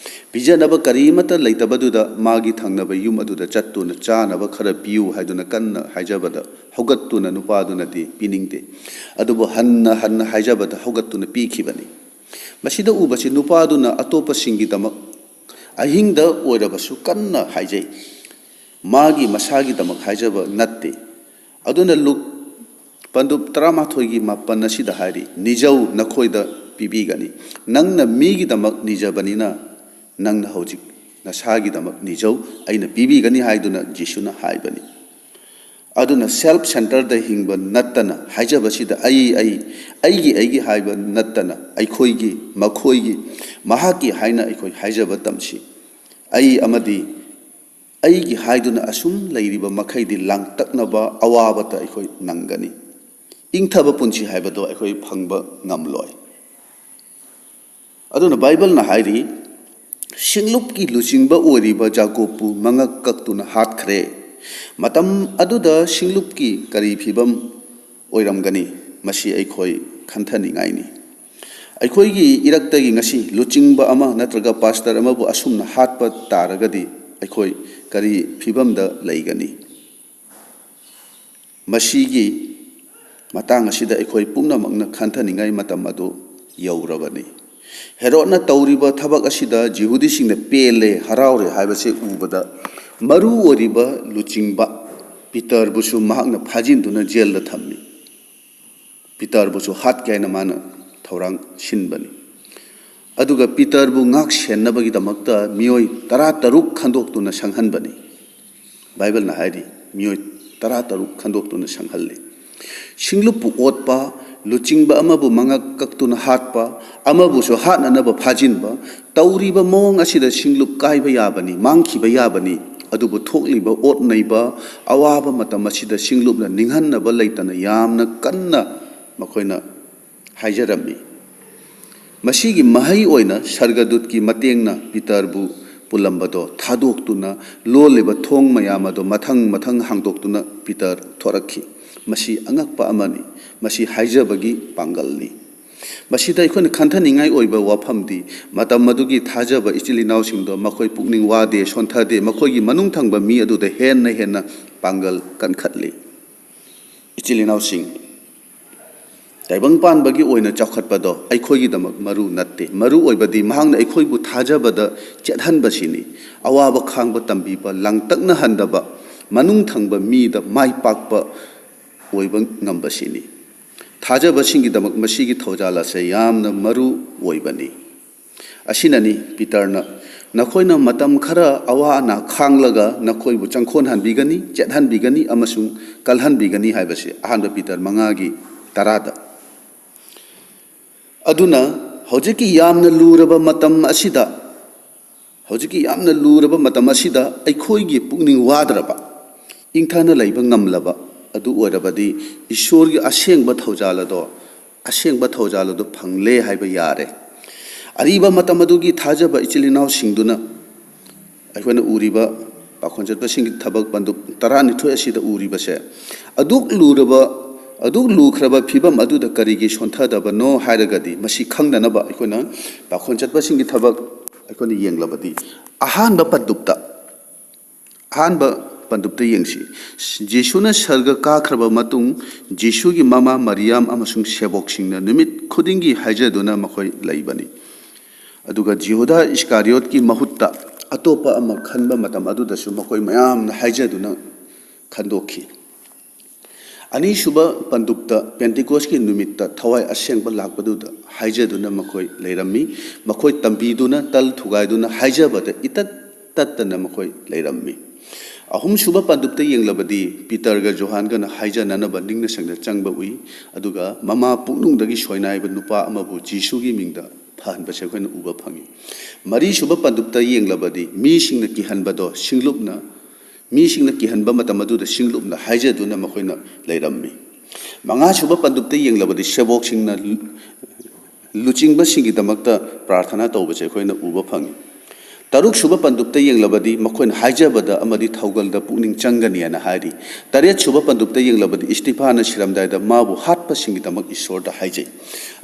ꯄꯤꯖꯅꯕ ꯀꯔꯤꯃꯠꯇ ꯂꯩꯇꯕꯗꯨꯗ ꯃꯥꯒꯤ ꯊꯪꯅꯕ ꯌꯨꯝ ꯑꯗꯨꯗ ꯆꯠꯇꯨꯅ ꯆꯥꯅꯕ ꯈꯔ ꯄꯤꯌꯨ ꯍꯥꯏꯗꯨꯅ ꯀꯟꯅ ꯍꯥꯏꯖꯕꯗ ꯍꯧꯒꯠꯇꯨꯅ ꯅꯨꯄꯥꯗꯨꯅꯗꯤ ꯄꯤꯅꯤꯡꯗꯦ꯫ ꯑꯗꯨꯕꯨ ꯍꯟꯅ ꯍꯟꯅ ꯍꯥꯏꯖꯕꯗ ꯍꯧꯒꯠꯇꯨꯅ ꯄꯤꯈꯤꯕꯅꯤ꯫ ꯃꯁꯤꯗ ꯎꯕꯁꯤ ꯅꯨꯄꯥꯗꯨꯅ ꯑꯇꯣꯞꯄꯁꯤꯡꯒꯤꯗꯃꯛ ꯑꯍꯤꯡꯗ ꯑꯣꯏꯔꯕꯁꯨ ꯀꯟꯅ ꯍꯥꯏꯖꯩ꯫ ꯃꯥꯒꯤ ꯃꯁꯥꯒꯤꯗꯃꯛ ꯍꯥꯏꯖꯕ ꯅꯠꯇꯦ꯫ ꯑꯗꯨꯅ ꯂꯨꯛ ꯄꯟꯗꯨꯞ ꯇꯔꯥꯃꯥꯊꯣꯏꯒꯤ ꯃꯥꯄꯟ ꯑꯁꯤꯗ ꯍꯥꯏꯔꯤ, "ꯅꯤꯖꯧ, ꯅꯈꯣꯏꯗ ꯄꯤꯕꯤꯒꯅꯤ꯫ ꯅꯪꯅ ꯃꯤꯒꯤꯗꯃꯛ ꯅꯤꯖꯕꯅꯤꯅ ꯅꯪꯅ ꯍꯧꯖꯤꯛ ꯅꯁꯥꯒꯤꯗꯃꯛ ꯅꯤꯖꯧ, ꯑꯩꯅ ꯄꯤꯕꯤꯒꯅꯤ" ꯍꯥꯏꯗꯨꯅ ꯖꯤꯁꯨꯅ ꯍꯥꯏꯕꯅꯤ꯫ ꯑꯗꯨꯅ self centeredꯗ ꯍꯤꯡꯕ ꯅꯠꯇꯅ, ꯍꯥꯏꯖꯕꯁꯤꯗ ꯑꯩ, ꯑꯩ, ꯑꯩꯒꯤ, ꯑꯩꯒꯤ ꯍꯥꯏꯕ ꯅꯠꯇꯅ, ꯑꯩꯈꯣꯏꯒꯤ, ꯃꯈꯣꯏꯒꯤ, ꯃꯍꯥꯛꯀꯤ ꯍꯥꯏꯅ ꯑꯩꯈꯣꯏ ꯍꯥꯏꯖꯕ ꯇꯝꯁꯤ꯫ ꯑꯩ ꯑꯃꯗꯤ ꯑꯩꯒꯤ ꯍꯥꯏꯗꯨꯅ ꯑꯁꯨꯝ ꯂꯩꯔꯤꯕ ꯃꯈꯩꯗꯤ ꯂꯥꯡꯇꯛꯅꯕ ꯑꯋꯥꯕꯇ ꯑꯩꯈꯣꯏ ꯅꯪꯒꯅꯤ꯫ ꯏꯪꯊꯕ ꯄꯨꯟꯁꯤ ꯍꯥꯏꯕꯗꯣ ꯑꯩꯈꯣꯏ ꯐꯪꯕ ꯉꯝꯂꯣꯏ꯫ ꯑꯗꯨꯅ ꯕꯥꯏꯕꯜꯅ ꯍꯥꯏꯔꯤ, "ꯁꯤꯡꯂꯨꯞꯀꯤ ꯂꯨꯆꯤꯡꯕ ꯑꯣꯏꯔꯤꯕ ꯖꯥꯀꯣꯕꯄꯨ ꯃꯉꯛ ꯀꯛꯇꯨꯅ ꯍꯥꯠꯈ꯭ꯔꯦ"꯫ ꯃꯇꯝ ꯑꯗꯨꯗ ꯁꯤꯡꯂꯨꯞꯀꯤ ꯀꯔꯤ ꯐꯤꯕꯝ ꯑꯣꯏꯔꯝꯒꯅꯤ? ꯃꯁꯤ ꯑꯩꯈꯣꯏ ꯈꯟꯊꯅꯤꯡꯉꯥꯏꯅꯤ꯫ ꯑꯩꯈꯣꯏꯒꯤ ꯏꯔꯛꯇꯒꯤ ꯉꯁꯤ ꯂꯨꯆꯤꯡꯕ ꯑꯃ ꯅꯠꯇ꯭ꯔꯒ ꯄꯥꯁꯇꯔ ꯑꯃꯕꯨ ꯑꯁꯨꯝꯅ ꯍꯥꯠꯄ ꯇꯥꯔꯒꯗꯤ ꯑꯩꯈꯣꯏ ꯀꯔꯤ ꯐꯤꯕꯝꯗ ꯂꯩꯒꯅꯤ? ꯃꯁꯤꯒꯤ ꯃꯇꯥꯡ ꯑꯁꯤꯗ ꯑꯩꯈꯣꯏ ꯄꯨꯝꯅꯃꯛꯅ ꯈꯟꯊꯅꯤꯡꯉꯥꯏ ꯃꯇꯝ ꯑꯗꯨ ꯌꯧꯔꯕꯅꯤ꯫ ꯍꯦꯔꯣꯗꯅ ꯇꯧꯔꯤꯕ ꯊꯕꯛ ꯑꯁꯤꯗ ꯖꯤꯍꯨꯗꯤꯁꯤꯡꯅ ꯄꯦꯜꯂꯦ, ꯍꯔꯥꯎꯔꯦ ꯍꯥꯏꯕꯁꯤ ꯎꯕꯗ, ꯃꯔꯨ ꯑꯣꯏꯔꯤꯕ ꯂꯨꯆꯤꯡꯕ ꯄꯤꯇꯔꯕꯨꯁꯨ ꯃꯍꯥꯛꯅ ꯐꯥꯖꯤꯟꯗꯨꯅ ꯖꯦꯜꯗ ꯊꯝꯃꯤ꯫ ꯄꯤꯇꯔꯕꯨꯁꯨ ꯍꯥꯠꯀꯦ ꯍꯥꯏꯅ ꯃꯥꯅ ꯊꯧꯔꯥꯡ ꯁꯤꯟꯕꯅꯤ꯫ ꯑꯗꯨꯒ ꯄꯤꯇꯔꯕꯨ ꯉꯥꯛ ꯁꯦꯟꯅꯕꯒꯤꯗꯃꯛꯇ ꯃꯤꯑꯣꯏ ꯇꯔꯥ ꯇꯔꯨꯛ ꯈꯟꯗꯣꯛꯇꯨꯅ ꯁꯪꯍꯟꯕꯅꯤ꯫ ꯕꯥꯏꯕꯜꯅ ꯍꯥꯏꯔꯤ, ꯃꯤꯑꯣꯏ ꯇꯔꯥ ꯇꯔꯨꯛ ꯈꯟꯗꯣꯛꯇꯨꯅ ꯁꯪꯍꯜꯂꯤ꯫ ꯁꯤꯡꯂꯨꯞꯄꯨ ꯑꯣꯠꯄ, ꯂꯨꯆꯤꯡꯕ ꯑꯃꯕꯨ ꯃꯉꯛ ꯀꯛꯇꯨꯅ ꯍꯥꯠꯄ, ꯑꯃꯕꯨꯁꯨ ꯍꯥꯠꯅꯅꯕ ꯐꯥꯖꯤꯟꯕ, ꯇꯧꯔꯤꯕ ꯃꯑꯣꯡ ꯑꯁꯤꯗ ꯁꯤꯡꯂꯨꯞ ꯀꯥꯏꯕ ꯌꯥꯕꯅꯤ, ꯃꯥꯡꯈꯤꯕ ꯌꯥꯕꯅꯤ꯫ ꯑꯗꯨꯕꯨ ꯊꯣꯛꯂꯤꯕ ꯑꯣꯠ ꯅꯩꯕ, ꯑꯋꯥꯕ ꯃꯇꯝ ꯑꯁꯤꯗ ꯁꯤꯡꯂꯨꯞꯅ ꯅꯤꯡꯍꯟꯅꯕ ꯂꯩꯇꯅ ꯌꯥꯝꯅ ꯀꯟꯅ ꯃꯈꯣꯏꯅ ꯍꯥꯏꯖꯔꯝꯃꯤ꯫ ꯃꯁꯤꯒꯤ ꯃꯍꯩ ꯑꯣꯏꯅ ꯁꯔꯒꯗꯨꯠꯀꯤ ꯃꯇꯦꯡꯅ ꯄꯤꯇꯔꯕꯨ ꯄꯨꯜꯂꯝꯕꯗꯣ ꯊꯥꯗꯣꯛꯇꯨꯅ, ꯂꯣꯜꯂꯤꯕ ꯊꯣꯡ ꯃꯌꯥꯝ ꯑꯗꯣ ꯃꯊꯪ ꯃꯊꯪ ꯍꯥꯡꯗꯣꯛꯇꯨꯅ ꯄꯤꯇꯔ ꯊꯣꯔꯛꯈꯤ꯫ ꯃꯁꯤ ꯑꯉꯛꯄ ꯑꯃꯅꯤ꯫ ꯃꯁꯤ ꯍꯥꯏꯖꯕꯒꯤ ꯄꯥꯡꯒꯜꯅꯤ꯫ ꯃꯁꯤꯗ ꯑꯩꯈꯣꯏꯅ ꯈꯟꯊꯅꯤꯡꯉꯥꯏ ꯑꯣꯏꯕ ꯋꯥꯐꯝꯗꯤ, ꯃꯇꯝ ꯑꯗꯨꯒꯤ ꯊꯥꯖꯕ ꯏꯆꯤꯜ ꯏꯅꯥꯎꯁꯤꯡꯗꯣ ꯃꯈꯣꯏ ꯄꯨꯛꯅꯤꯡ ꯋꯥꯗꯦ, ꯁꯣꯟꯊꯗꯦ, ꯃꯈꯣꯏꯒꯤ ꯃꯅꯨꯡ ꯊꯪꯕ ꯃꯤ ꯑꯗꯨꯗ ꯍꯦꯟꯅ ꯍꯦꯟꯅ ꯄꯥꯡꯒꯜ ꯀꯟꯈꯠꯂꯤ꯫ ꯏꯆꯤꯜ ꯏꯅꯥꯎꯁꯤꯡ, ꯇꯥꯏꯕꯪ ꯄꯥꯟꯕꯒꯤ ꯑꯣꯏꯅ ꯆꯥꯎꯈꯠꯄꯗꯣ ꯑꯩꯈꯣꯏꯒꯤꯗꯃꯛ ꯃꯔꯨ ꯅꯠꯇꯦ꯫ ꯃꯔꯨ ꯑꯣꯏꯕꯗꯤ ꯃꯍꯥꯛꯅ ꯑꯩꯈꯣꯏꯕꯨ ꯊꯥꯖꯕꯗ ꯆꯦꯠꯍꯟꯕꯁꯤꯅꯤ꯫ ꯑꯋꯥꯕ ꯈꯥꯡꯕ ꯇꯝꯕꯤꯕ, ꯂꯥꯡꯇꯛꯅꯍꯟꯗꯕ, ꯃꯅꯨꯡ ꯊꯪꯕ ꯃꯤꯗ ꯃꯥꯏ ꯄꯥꯛꯄ ꯑꯣꯏꯕ ꯉꯝꯕꯁꯤꯅꯤ꯫ ꯊꯥꯖꯕꯁꯤꯡꯒꯤꯗꯃꯛ ꯃꯁꯤꯒꯤ ꯊꯧꯖꯥꯜ ꯑꯁꯦ ꯌꯥꯝꯅ ꯃꯔꯨ ꯑꯣꯏꯕꯅꯤ꯫ ꯑꯁꯤꯅꯅꯤ ꯄꯤꯇꯔꯅ, "ꯅꯈꯣꯏꯅ ꯃꯇꯝ ꯈꯔ ꯑꯋꯥ ꯑꯅꯥ ꯈꯥꯡꯂꯒ ꯅꯈꯣꯏꯕꯨ ꯆꯪꯈꯣꯟꯍꯟꯕꯤꯒꯅꯤ, ꯆꯦꯠꯍꯟꯕꯤꯒꯅꯤ ꯑꯃꯁꯨꯡ ꯀꯜꯍꯟꯕꯤꯒꯅꯤ" ꯍꯥꯏꯕꯁꯤ, ꯑꯍꯥꯟꯕ ꯄꯤꯇꯔ ꯃꯉꯥꯒꯤ ꯇꯔꯥꯗ꯫ ꯑꯗꯨꯅ ꯍꯧꯖꯤꯛꯀꯤ ꯌꯥꯝꯅ ꯂꯨꯔꯕ ꯃꯇꯝ ꯑꯁꯤꯗ, ꯍꯧꯖꯤꯛꯀꯤ ꯌꯥꯝꯅ ꯂꯨꯔꯕ ꯃꯇꯝ ꯑꯁꯤꯗ ꯑꯩꯈꯣꯏꯒꯤ ꯄꯨꯛꯅꯤꯡ ꯋꯥꯗ꯭ꯔꯕ, ꯏꯪꯊꯅ ꯂꯩꯕ ꯉꯝꯂꯕ ꯑꯗꯨ ꯑꯣꯏꯔꯕꯗꯤ, ꯏꯁꯣꯔꯒꯤ ꯑꯁꯦꯡꯕ ꯊꯧꯖꯥꯜ ꯑꯗꯣ, ꯑꯁꯦꯡꯕ ꯊꯧꯖꯥꯜ ꯑꯗꯨ ꯐꯪꯂꯦ ꯍꯥꯏꯕ ꯌꯥꯔꯦ꯫ ꯑꯔꯤꯕ ꯃꯇꯝ ꯑꯗꯨꯒꯤ ꯊꯥꯖꯕ ꯏꯆꯤꯜ ꯏꯅꯥꯎꯁꯤꯡꯗꯨꯅ, ꯑꯩꯈꯣꯏꯅ ꯎꯔꯤꯕ ꯄꯥꯈꯣꯟ ꯆꯠꯄꯁꯤꯡꯒꯤ ꯊꯕꯛ ꯄꯟꯗꯨꯞ ꯇꯔꯥꯅꯤꯊꯣꯏ ꯑꯁꯤꯗ ꯎꯔꯤꯕꯁꯦ, ꯑꯗꯨꯛ ꯂꯨꯔꯕ, ꯑꯗꯨꯛ ꯂꯨꯈ꯭ꯔꯕ ꯐꯤꯕꯝ ꯑꯗꯨꯗ ꯀꯔꯤꯒꯤ ꯁꯣꯟꯊꯗꯕꯅꯣ ꯍꯥꯏꯔꯒꯗꯤ, ꯃꯁꯤ ꯈꯪꯅꯅꯕ ꯑꯩꯈꯣꯏꯅ ꯄꯥꯈꯣꯟ ꯆꯠꯄꯁꯤꯡꯒꯤ ꯊꯕꯛ ꯑꯩꯈꯣꯏꯅ ꯌꯦꯡꯂꯕꯗꯤ, ꯑꯍꯥꯟꯕ ꯄꯟꯗꯨꯞꯇ, ꯑꯍꯥꯟꯕ ꯄꯟꯗꯨꯞꯇ ꯌꯦꯡꯁꯤ꯫ ꯖꯤꯁꯨꯅ ꯁꯔꯒ ꯀꯥꯈ꯭ꯔꯕ ꯃꯇꯨꯡ, ꯖꯤꯁꯨꯒꯤ ꯃꯃꯥ ꯃꯔꯤꯌꯥꯝ ꯑꯃꯁꯨꯡ ꯁꯦꯕꯣꯛꯁꯤꯡꯅ ꯅꯨꯃꯤꯠ ꯈꯨꯗꯤꯡꯒꯤ ꯍꯥꯏꯖꯗꯨꯅ ꯃꯈꯣꯏ ꯂꯩꯕꯅꯤ꯫ ꯑꯗꯨꯒ ꯖꯤꯍꯨꯗꯥ ꯏꯁꯀꯥꯔꯤꯌꯣꯠꯀꯤ ꯃꯍꯨꯠꯇ ꯑꯇꯣꯞꯄ ꯑꯃ ꯈꯟꯕ ꯃꯇꯝ ꯑꯗꯨꯗꯁꯨ ꯃꯈꯣꯏ ꯃꯌꯥꯝꯅ ꯍꯥꯏꯖꯗꯨꯅ ꯈꯟꯗꯣꯛꯈꯤ꯫ ꯑꯅꯤꯁꯨꯕ ꯄꯟꯗꯨꯞꯇ, ꯄꯦꯟꯇꯤꯀꯣꯁꯀꯤ ꯅꯨꯃꯤꯠꯇ ꯊꯋꯥꯏ ꯑꯁꯦꯡꯕ ꯂꯥꯛꯄꯗꯨꯗ ꯍꯥꯏꯖꯗꯨꯅ ꯃꯈꯣꯏ ꯂꯩꯔꯝꯃꯤ꯫ ꯃꯈꯣꯏ ꯇꯝꯕꯤꯗꯨꯅ, ꯇꯜ ꯊꯨꯒꯥꯏꯗꯨꯅ ꯍꯥꯏꯖꯕꯗ ꯏꯇꯠ ꯇꯠꯇꯅ ꯃꯈꯣꯏ ꯂꯩꯔꯝꯃꯤ꯫ ꯑꯍꯨꯝꯁꯨꯕ ꯄꯟꯗꯨꯞꯇ ꯌꯦꯡꯂꯕꯗꯤ, ꯄꯤꯇꯔꯒ ꯖꯣꯍꯥꯟꯒꯅ ꯍꯥꯏꯖꯅꯅꯕ ꯅꯤꯡꯅ ꯁꯪꯅ ꯆꯪꯕ ꯎꯏ, ꯑꯗꯨꯒ ꯃꯃꯥ ꯄꯨꯛꯅꯨꯡꯗꯒꯤ ꯁꯣꯏꯅꯥꯏꯕ ꯅꯨꯄꯥ ꯑꯃꯕꯨ ꯖꯤꯁꯨꯒꯤ ꯃꯤꯡꯗ ꯐꯍꯟꯕꯁꯦ ꯑꯩꯈꯣꯏꯅ ꯎꯕ ꯐꯪꯏ꯫ ꯃꯔꯤꯁꯨꯕ ꯄꯟꯗꯨꯞꯇ ꯌꯦꯡꯂꯕꯗꯤ, ꯃꯤꯁꯤꯡꯅ ꯀꯤꯍꯟꯕꯗꯣ ꯁꯤꯡꯂꯨꯞꯅ, ꯃꯤꯁꯤꯡꯅ ꯀꯤꯍꯟꯕ ꯃꯇꯝ ꯑꯗꯨꯗ ꯁꯤꯡꯂꯨꯞꯅ ꯍꯥꯏꯖꯗꯨꯅ ꯃꯈꯣꯏꯅ ꯂꯩꯔꯝꯃꯤ꯫ ꯃꯉꯥꯁꯨꯕ ꯄꯟꯗꯨꯞꯇ ꯌꯦꯡꯂꯕꯗꯤ, ꯁꯦꯕꯣꯛꯁꯤꯡꯅ ꯂꯨꯆꯤꯡꯕꯁꯤꯡꯒꯤꯗꯃꯛꯇ ꯄ꯭ꯔꯥꯔꯊꯅꯥ ꯇꯧꯕꯁꯦ ꯑꯩꯈꯣꯏꯅ ꯎꯕ ꯐꯪꯏ꯫ ꯇꯔꯨꯛ ꯁꯨꯕ ꯄꯟꯗꯨꯞꯇ ꯌꯦꯡꯂꯕꯗꯤ ꯃꯈꯣꯏꯅ ꯍꯥꯏꯖꯕꯗ ꯑꯃꯗꯤ ꯊꯧꯒꯜꯗ ꯄꯨꯛꯅꯤꯡ ꯆꯪꯒꯅꯤ ꯍꯥꯏꯅ ꯍꯥꯏꯔꯤ꯫ ꯇꯔꯦꯠ ꯁꯨꯕ ꯄꯟꯗꯨꯞꯇ ꯌꯦꯡꯂꯕꯗꯤ ꯏꯁꯇꯤꯐꯥꯅ ꯁꯤꯔꯝꯗꯥꯏꯗ ꯃꯥꯕꯨ ꯍꯥꯠꯄꯁꯤꯡꯒꯤꯗꯃꯛ ꯏꯁꯣꯔꯗ ꯍꯥꯏꯖꯩ꯫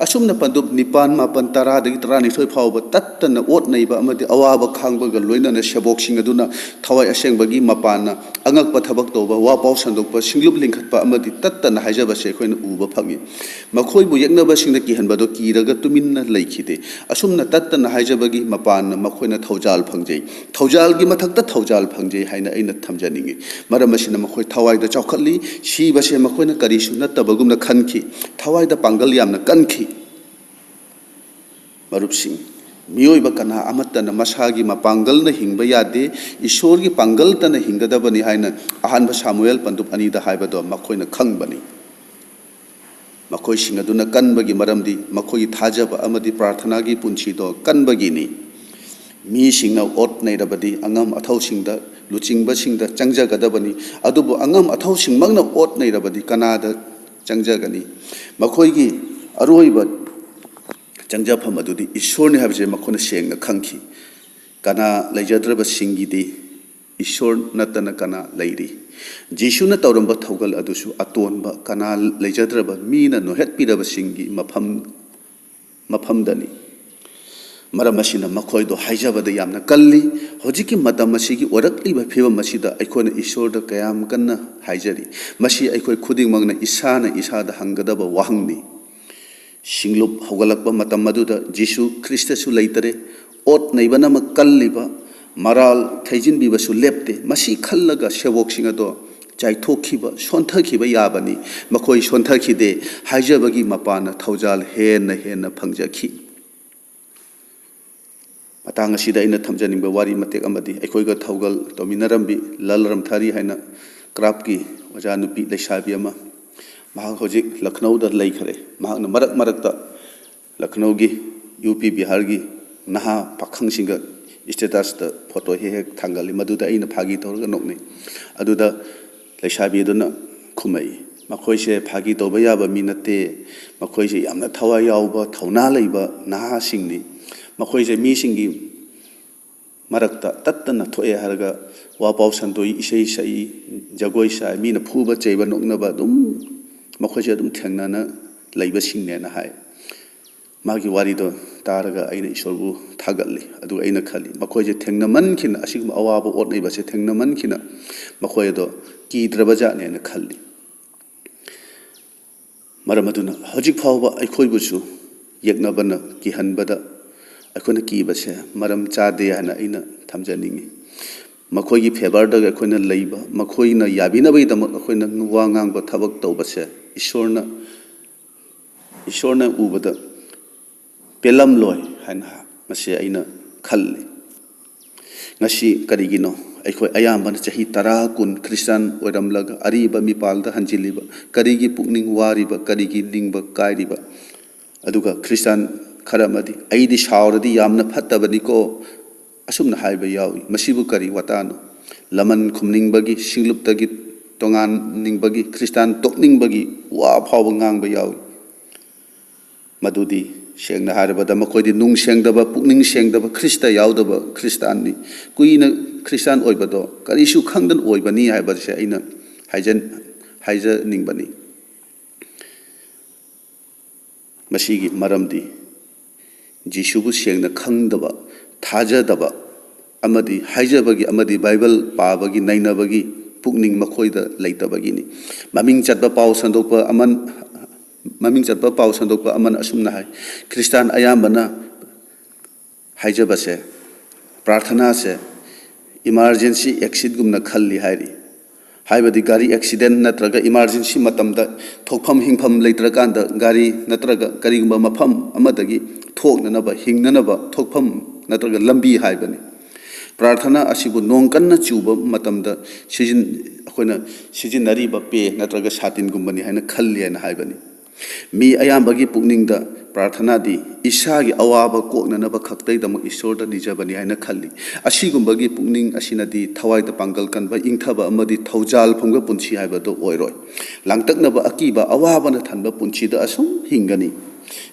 ꯑꯁꯨꯝꯅ ꯄꯟꯗꯨꯞ ꯅꯤꯄꯥꯟ, ꯃꯥꯄꯟ, ꯇꯔꯥꯗꯒꯤ ꯇꯔꯥꯅꯤꯊꯣꯏ ꯐꯥꯎꯕ ꯇꯠꯇꯅ ꯑꯣꯠ ꯅꯩꯕ ꯑꯃꯗꯤ ꯑꯋꯥꯕ ꯈꯥꯡꯕꯒ ꯂꯣꯏꯅꯅ ꯁꯦꯕꯣꯛꯁꯤꯡ ꯑꯗꯨꯅ ꯊꯋꯥꯏ ꯑꯁꯦꯡꯕꯒꯤ ꯃꯄꯥꯟꯅ ꯑꯉꯛꯄ ꯊꯕꯛ ꯇꯧꯕ, ꯋꯥꯄꯥꯎ ꯁꯟꯗꯣꯛꯄ, ꯁꯤꯡꯂꯨꯞ ꯂꯤꯡꯈꯠꯄ ꯑꯃꯗꯤ ꯇꯠꯇꯅ ꯍꯥꯏꯖꯕꯁꯦ ꯑꯩꯈꯣꯏꯅ ꯎꯕ ꯐꯪꯏ꯫ ꯃꯈꯣꯏꯕꯨ ꯌꯦꯛꯅꯕꯁꯤꯡꯅ ꯀꯤꯍꯟꯕꯗꯣ ꯀꯤꯔꯒ ꯇꯨꯃꯤꯟꯅ ꯂꯩꯈꯤꯗꯦ꯫ ꯑꯁꯨꯝꯅ ꯇꯠꯇꯅ ꯍꯥꯏꯖꯕꯒꯤ ꯃꯄꯥꯟꯅ ꯃꯈꯣꯏꯅ ꯊꯧꯖꯥꯜ ꯐꯪꯖꯩ꯫ ꯊꯧꯖꯥꯜꯒꯤ ꯃꯊꯛꯇ ꯊꯧꯖꯥꯜ ꯐꯪꯖꯩ ꯍꯥꯏꯅ ꯑꯩꯅ ꯊꯝꯖꯅꯤꯡꯏ꯫ ꯃꯔꯝ ꯑꯁꯤꯅ ꯃꯈꯣꯏ ꯊꯋꯥꯏꯗ ꯆꯥꯎꯈꯠꯂꯤ꯫ ꯁꯤꯕꯁꯦ ꯃꯈꯣꯏꯅ ꯀꯔꯤꯁꯨ ꯅꯠꯇꯕꯒꯨꯝꯅ ꯈꯟꯈꯤ꯫ ꯊꯋꯥꯏꯗ ꯄꯥꯡꯒꯜ ꯌꯥꯝꯅ ꯀꯟꯈꯤ꯫ ꯃꯔꯨꯞꯁꯤꯡ, ꯃꯤꯑꯣꯏꯕ ꯀꯅꯥ ꯑꯃꯠꯇꯅ ꯃꯁꯥꯒꯤ ꯃꯄꯥꯡꯒꯜꯅ ꯍꯤꯡꯕ ꯌꯥꯗꯦ, ꯏꯁꯣꯔꯒꯤ ꯄꯥꯡꯒꯜꯇꯅ ꯍꯤꯡꯒꯗꯕꯅꯤ ꯍꯥꯏꯅ ꯑꯍꯥꯟꯕ ꯁꯥꯃꯨꯑꯦꯜ ꯄꯟꯗꯨꯞ ꯑꯅꯤꯗ ꯍꯥꯏꯕꯗꯣ ꯃꯈꯣꯏꯅ ꯈꯪꯕꯅꯤ꯫ ꯃꯈꯣꯏꯁꯤꯡ ꯑꯗꯨꯅ ꯀꯟꯕꯒꯤ ꯃꯔꯝꯗꯤ ꯃꯈꯣꯏꯒꯤ ꯊꯥꯖꯕ ꯑꯃꯗꯤ ꯄ꯭ꯔꯥꯔꯊꯅꯥꯒꯤ ꯄꯨꯟꯁꯤꯗꯣ ꯀꯟꯕꯒꯤꯅꯤ꯫ ꯃꯤꯁꯤꯡꯅ ꯑꯣꯠ ꯅꯩꯔꯕꯗꯤ ꯑꯉꯝ ꯑꯊꯧꯁꯤꯡꯗ, ꯂꯨꯆꯤꯡꯕꯁꯤꯡꯗ ꯆꯪꯖꯒꯗꯕꯅꯤ, ꯑꯗꯨꯕꯨ ꯑꯉꯝ ꯑꯊꯧꯁꯤꯡꯃꯛꯅ ꯑꯣꯠ ꯅꯩꯔꯕꯗꯤ ꯀꯅꯥꯗ ꯆꯪꯖꯒꯅꯤ? ꯃꯈꯣꯏꯒꯤ ꯑꯔꯣꯏꯕ ꯆꯪꯖꯐꯝ ꯑꯗꯨꯗꯤ ꯏꯁꯣꯔꯅꯤ ꯍꯥꯏꯕꯁꯦ ꯃꯈꯣꯏꯅ ꯁꯦꯡꯅ ꯈꯪꯈꯤ꯫ ꯀꯅꯥ ꯂꯩꯖꯗ꯭ꯔꯕꯁꯤꯡꯒꯤꯗꯤ ꯏꯁꯣꯔ ꯅꯠꯇꯅ ꯀꯅꯥ ꯂꯩꯔꯤ? ꯖꯤꯁꯨꯅ ꯇꯧꯔꯝꯕ ꯊꯧꯒꯜ ꯑꯗꯨꯁꯨ ꯑꯇꯣꯟꯕ, ꯀꯅꯥ ꯂꯩꯖꯗ꯭ꯔꯕ, ꯃꯤꯅ ꯅꯣꯏꯍꯠꯄꯤꯔꯕꯁꯤꯡꯒꯤ ꯃꯐꯝ, ꯃꯐꯝꯗꯅꯤ꯫ ꯃꯔꯝ ꯑꯁꯤꯅ ꯃꯈꯣꯏꯗꯣ ꯍꯥꯏꯖꯕꯗ ꯌꯥꯝꯅ ꯀꯜꯂꯤ꯫ ꯍꯧꯖꯤꯛꯀꯤ ꯃꯇꯝ ꯑꯁꯤꯒꯤ ꯑꯣꯏꯔꯛꯂꯤꯕ ꯐꯤꯕꯝ ꯑꯁꯤꯗ ꯑꯩꯈꯣꯏꯅ ꯏꯁꯣꯔꯗ ꯀꯌꯥꯝ ꯀꯟꯅ ꯍꯥꯏꯖꯔꯤ? ꯃꯁꯤ ꯑꯩꯈꯣꯏ ꯈꯨꯗꯤꯡꯃꯛꯅ ꯏꯁꯥꯅ ꯏꯁꯥꯗ ꯍꯪꯒꯗꯕ ꯋꯥꯍꯪꯅꯤ꯫ ꯁꯤꯡꯂꯨꯞ ꯍꯧꯒꯠꯂꯛꯄ ꯃꯇꯝ ꯑꯗꯨꯗ ꯖꯤꯁꯨ ꯈ꯭ꯔꯤꯁꯇꯁꯨ ꯂꯩꯇꯔꯦ꯫ ꯑꯣꯠ ꯅꯩꯕꯅꯃꯛ ꯀꯜꯂꯤꯕ, ꯃꯔꯥꯜ ꯊꯩꯖꯤꯟꯕꯤꯕꯁꯨ ꯂꯦꯞꯇꯦ꯫ ꯃꯁꯤ ꯈꯜꯂꯒ ꯁꯦꯕꯣꯛꯁꯤꯡ ꯑꯗꯣ ꯆꯥꯏꯊꯣꯛꯈꯤꯕ, ꯁꯣꯟꯊꯈꯤꯕ ꯌꯥꯕꯅꯤ꯫ ꯃꯈꯣꯏ ꯁꯣꯟꯊꯈꯤꯗꯦ꯫ ꯍꯥꯏꯖꯕꯒꯤ ꯃꯄꯥꯟꯅ ꯊꯧꯖꯥꯜ ꯍꯦꯟꯅ ꯍꯦꯟꯅ ꯐꯪꯖꯈꯤ꯫ ꯃꯇꯥꯡ ꯑꯁꯤꯗ ꯑꯩꯅ ꯊꯝꯖꯅꯤꯡꯕ ꯋꯥꯔꯤ ꯃꯇꯦꯛ ꯑꯃꯗꯤ, ꯑꯩꯈꯣꯏꯒ ꯊꯧꯒꯜ ꯇꯧꯃꯤꯟꯅꯔꯝꯕꯤ ꯂꯜ ꯔꯝꯊꯥꯔꯤ ꯍꯥꯏꯅ ꯀ꯭ꯔꯥꯞꯀꯤ ꯑꯣꯖꯥ ꯅꯨꯄꯤ ꯂꯩꯁꯥꯕꯤ ꯑꯃ, ꯃꯍꯥꯛ ꯍꯧꯖꯤꯛ ꯂꯈꯅꯧꯗ ꯂꯩꯈꯔꯦ꯫ ꯃꯍꯥꯛꯅ ꯃꯔꯛ ꯃꯔꯛꯇ ꯂꯈꯅꯧꯒꯤ ꯌꯨ ꯄꯤ ꯕꯤꯍꯥꯔꯒꯤ ꯅꯍꯥ ꯄꯥꯈꯪꯁꯤꯡꯒ ꯁ꯭ꯇꯦꯇꯁꯇ ꯐꯣꯇꯣ ꯍꯦꯛ ꯍꯦꯛ ꯊꯥꯡꯒꯠꯂꯤ꯫ ꯃꯗꯨꯗ ꯑꯩꯅ ꯐꯥꯒꯤ ꯇꯧꯔꯒ ꯅꯣꯛꯅꯩ꯫ ꯑꯗꯨꯗ ꯂꯩꯁꯥꯕꯤꯗꯨꯅ ꯈꯨꯝꯃꯛꯏ, "ꯃꯈꯣꯏꯁꯦ ꯐꯥꯒꯤ ꯇꯧꯕ ꯌꯥꯕ ꯃꯤ ꯅꯠꯇꯦ꯫ ꯃꯈꯣꯏꯁꯦ ꯌꯥꯝꯅ ꯊꯋꯥꯏ ꯌꯥꯎꯕ, ꯊꯧꯅꯥ ꯂꯩꯕ ꯅꯍꯥꯁꯤꯡꯅꯤ꯫ ꯃꯈꯣꯏꯁꯦ ꯃꯤꯁꯤꯡꯒꯤ ꯃꯔꯛꯇ ꯇꯠꯇꯅ ꯊꯣꯛꯑꯦ ꯍꯥꯏꯔꯒ ꯋꯥ ꯄꯥꯎ ꯁꯟꯗꯣꯛꯏ, ꯏꯁꯩ ꯁꯛꯏ, ꯖꯒꯣꯏ ꯁꯥꯏ, ꯃꯤꯅ ꯐꯨꯕ ꯆꯩꯕ ꯅꯣꯛꯅꯕ ꯑꯗꯨꯝ ꯃꯈꯣꯏꯁꯦ ꯑꯗꯨꯝ ꯊꯦꯡꯅꯅ ꯂꯩꯕꯁꯤꯡꯅꯦꯅ ꯍꯥꯏ꯫ ꯃꯥꯒꯤ ꯋꯥꯔꯤꯗꯣ ꯇꯥꯔꯒ ꯑꯩꯅ ꯏꯁꯣꯔꯕꯨ ꯊꯥꯒꯠꯂꯤ꯫ ꯑꯗꯨꯒ ꯑꯩꯅ ꯈꯜꯂꯤ, ꯃꯈꯣꯏꯁꯦ ꯊꯦꯡꯅꯃꯟꯈꯤꯅ, ꯑꯁꯤꯒꯨꯝꯕ ꯑꯋꯥꯕ ꯑꯣꯠꯅꯩꯕꯁꯦ ꯊꯦꯡꯅꯃꯟꯈꯤꯅ ꯃꯈꯣꯏ ꯑꯗꯣ ꯀꯤꯗ꯭ꯔꯕꯖꯥꯠꯅꯦꯅ ꯈꯜꯂꯤ꯫ ꯃꯔꯝ ꯑꯗꯨꯅ ꯍꯧꯖꯤꯛ ꯐꯥꯎꯕ ꯑꯩꯈꯣꯏꯕꯨꯁꯨ ꯌꯦꯛꯅꯕꯅ ꯀꯤꯍꯟꯕꯗ ꯑꯩꯈꯣꯏꯅ ꯀꯤꯕꯁꯦ ꯃꯔꯝ ꯆꯥꯗꯦ ꯍꯥꯏꯅ ꯑꯩꯅ ꯊꯝꯖꯅꯤꯡꯉꯤ꯫ ꯃꯈꯣꯏꯒꯤ ꯐꯦꯚꯔꯗ ꯑꯩꯈꯣꯏꯅ ꯂꯩꯕ, ꯃꯈꯣꯏꯅ ꯌꯥꯕꯤꯅꯕꯒꯤꯗꯃꯛ ꯑꯩꯈꯣꯏꯅ ꯋꯥ ꯉꯥꯡꯕ, ꯊꯕꯛ ꯇꯧꯕꯁꯦ ꯏꯁꯣꯔꯅ, ꯏꯁꯣꯔꯅ ꯎꯕꯗ ꯄꯦꯜꯂꯝꯂꯣꯏ ꯍꯥꯏꯅ ꯃꯁꯤ ꯑꯩꯅ ꯈꯜꯂꯤ꯫ ꯉꯁꯤ ꯀꯔꯤꯒꯤꯅꯣ ꯑꯩꯈꯣꯏ ꯑꯌꯥꯝꯕꯅ ꯆꯍꯤ ꯇꯔꯥ, ꯀꯨꯟ ꯈ꯭ꯔꯤꯁꯇꯥꯟ ꯑꯣꯏꯔꯝꯂꯒ ꯑꯔꯤꯕ ꯃꯤꯄꯥꯜꯗ ꯍꯟꯖꯤꯜꯂꯤꯕ? ꯀꯔꯤꯒꯤ ꯄꯨꯛꯅꯤꯡ ꯋꯥꯔꯤꯕ? ꯀꯔꯤꯒꯤ ꯅꯤꯡꯕ ꯀꯥꯏꯔꯤꯕ? ꯑꯗꯨꯒ ꯈ꯭ꯔꯤꯁꯇꯥꯟ ꯈꯔ ꯑꯃꯗꯤ, "ꯑꯩꯗꯤ ꯁꯥꯎꯔꯗꯤ ꯌꯥꯝꯅ ꯐꯠꯇꯕꯅꯤꯀꯣ," ꯑꯁꯨꯝꯅ ꯍꯥꯏꯕ ꯌꯥꯎꯏ꯫ ꯃꯁꯤꯕꯨ ꯀꯔꯤ ꯋꯥꯇꯥꯅꯣ? ꯂꯃꯟ ꯈꯨꯝꯅꯤꯡꯕꯒꯤ, ꯁꯤꯡꯂꯨꯞꯇꯒꯤ ꯇꯣꯉꯥꯟꯅꯤꯡꯕꯒꯤ, ꯈ꯭ꯔꯤꯁꯇꯥꯟ ꯇꯣꯛꯅꯤꯡꯕꯒꯤ ꯋꯥ ꯐꯥꯎꯕ ꯉꯥꯡꯕ ꯌꯥꯎꯏ꯫ ꯃꯗꯨꯗꯤ ꯁꯦꯡꯅ ꯍꯥꯏꯔꯕꯗ ꯃꯈꯣꯏꯗꯤ ꯅꯨꯡ ꯁꯦꯡꯗꯕ, ꯄꯨꯛꯅꯤꯡ ꯁꯦꯡꯗꯕ, ꯈ꯭ꯔꯤꯁꯇ ꯌꯥꯎꯗꯕ ꯈ꯭ꯔꯤꯁꯇꯥꯟꯅꯤ꯫ ꯀꯨꯏꯅ ꯈ꯭ꯔꯤꯁꯇꯥꯟ ꯑꯣꯏꯕꯗꯣ ꯀꯔꯤꯁꯨ ꯈꯪꯗꯅ ꯑꯣꯏꯕꯅꯤ ꯍꯥꯏꯕꯁꯦ ꯑꯩꯅ ꯍꯥꯏꯖꯟ-, ꯍꯥꯏꯖꯅꯤꯡꯕꯅꯤ꯫ ꯃꯁꯤꯒꯤ ꯃꯔꯝꯗꯤ ꯖꯤꯁꯨꯕꯨ ꯁꯦꯡꯅ ꯈꯪꯗꯕ, ꯊꯥꯖꯗꯕ ꯑꯃꯗꯤ ꯍꯥꯏꯖꯕꯒꯤ ꯑꯃꯗꯤ ꯕꯥꯏꯕꯜ ꯄꯥꯕꯒꯤ, ꯅꯩꯅꯕꯒꯤ ꯄꯨꯛꯅꯤꯡ ꯃꯈꯣꯏꯗ ꯂꯩꯇꯕꯒꯤꯅꯤ꯫ ꯃꯃꯤꯡ ꯆꯠꯄ ꯄꯥꯎ ꯁꯟꯗꯣꯛꯄ ꯑꯃꯟ-, ꯃꯃꯤꯡ ꯆꯠꯄ ꯄꯥꯎ ꯁꯟꯗꯣꯛꯄ ꯑꯃꯅ ꯑꯁꯨꯝꯅ ꯍꯥꯏ, ꯈ꯭ꯔꯤꯁꯇꯥꯟ ꯑꯌꯥꯝꯕꯅ ꯍꯥꯏꯖꯕꯁꯦ, ꯄ꯭ꯔꯥꯔꯊꯅꯥꯁꯦ ꯏꯃꯥꯔꯖꯦꯟꯁꯤ ꯑꯦꯛꯁꯤꯠꯒꯨꯝꯅ ꯈꯜꯂꯤ ꯍꯥꯏꯔꯤ꯫ ꯍꯥꯏꯕꯗꯤ ꯒꯥꯔꯤ ꯑꯦꯛꯁꯤꯗꯦꯟ ꯅꯠꯇ꯭ꯔꯒ ꯏꯃꯥꯔꯖꯦꯟꯁꯤ ꯃꯇꯝꯗ ꯊꯣꯛꯐꯝ ꯍꯤꯡꯐꯝ ꯂꯩꯇ꯭ꯔꯀꯥꯟꯗ ꯒꯥꯔꯤ ꯅꯠꯇ꯭ꯔꯒ ꯀꯔꯤꯒꯨꯝꯕ ꯃꯐꯝ ꯑꯃꯗꯒꯤ ꯊꯣꯛꯅꯅꯕ, ꯍꯤꯡꯅꯅꯕ ꯊꯣꯛꯐꯝ ꯅꯠꯇ꯭ꯔꯒ ꯂꯝꯕꯤ ꯍꯥꯏꯕꯅꯤ꯫ ꯄ꯭ꯔꯥꯔꯊꯅꯥ ꯑꯁꯤꯕꯨ ꯅꯣꯡ ꯀꯟꯅ ꯆꯨꯕ ꯃꯇꯝꯗ ꯁꯤꯖꯤꯟ-, ꯑꯩꯈꯣꯏꯅ ꯁꯤꯖꯤꯟꯅꯔꯤꯕ ꯄꯦ ꯅꯠꯇ꯭ꯔꯒ ꯁꯥꯇꯤꯟꯒꯨꯝꯕꯅꯤ ꯍꯥꯏꯅ ꯈꯜꯂꯤ ꯍꯥꯏꯅ ꯍꯥꯏꯕꯅꯤ꯫ ꯃꯤ ꯑꯌꯥꯝꯕꯒꯤ ꯄꯨꯛꯅꯤꯡꯗ ꯄ꯭ꯔꯥꯔꯊꯅꯥꯗꯤ ꯏꯁꯥꯒꯤ ꯑꯋꯥꯕ ꯀꯣꯛꯅꯅꯕ ꯈꯛꯇꯩꯗꯃꯛ ꯏꯁꯣꯔꯗ ꯅꯤꯖꯕꯅꯤ ꯍꯥꯏꯅ ꯈꯜꯂꯤ꯫ ꯑꯁꯤꯒꯨꯝꯕꯒꯤ ꯄꯨꯛꯅꯤꯡ ꯑꯁꯤꯅꯗꯤ ꯊꯋꯥꯏꯗ ꯄꯥꯡꯒꯜ ꯀꯟꯕ, ꯏꯪꯊꯕ ꯑꯃꯗꯤ ꯊꯧꯖꯥꯜ ꯐꯪꯕ ꯄꯨꯟꯁꯤ ꯍꯥꯏꯕꯗꯨ ꯑꯣꯏꯔꯣꯏ꯫ ꯂꯥꯡꯇꯛꯅꯕ, ꯑꯀꯤꯕ, ꯑꯋꯥꯕꯅ ꯊꯟꯕ ꯄꯨꯟꯁꯤꯗ ꯑꯁꯨꯝ ꯍꯤꯡꯒꯅꯤ꯫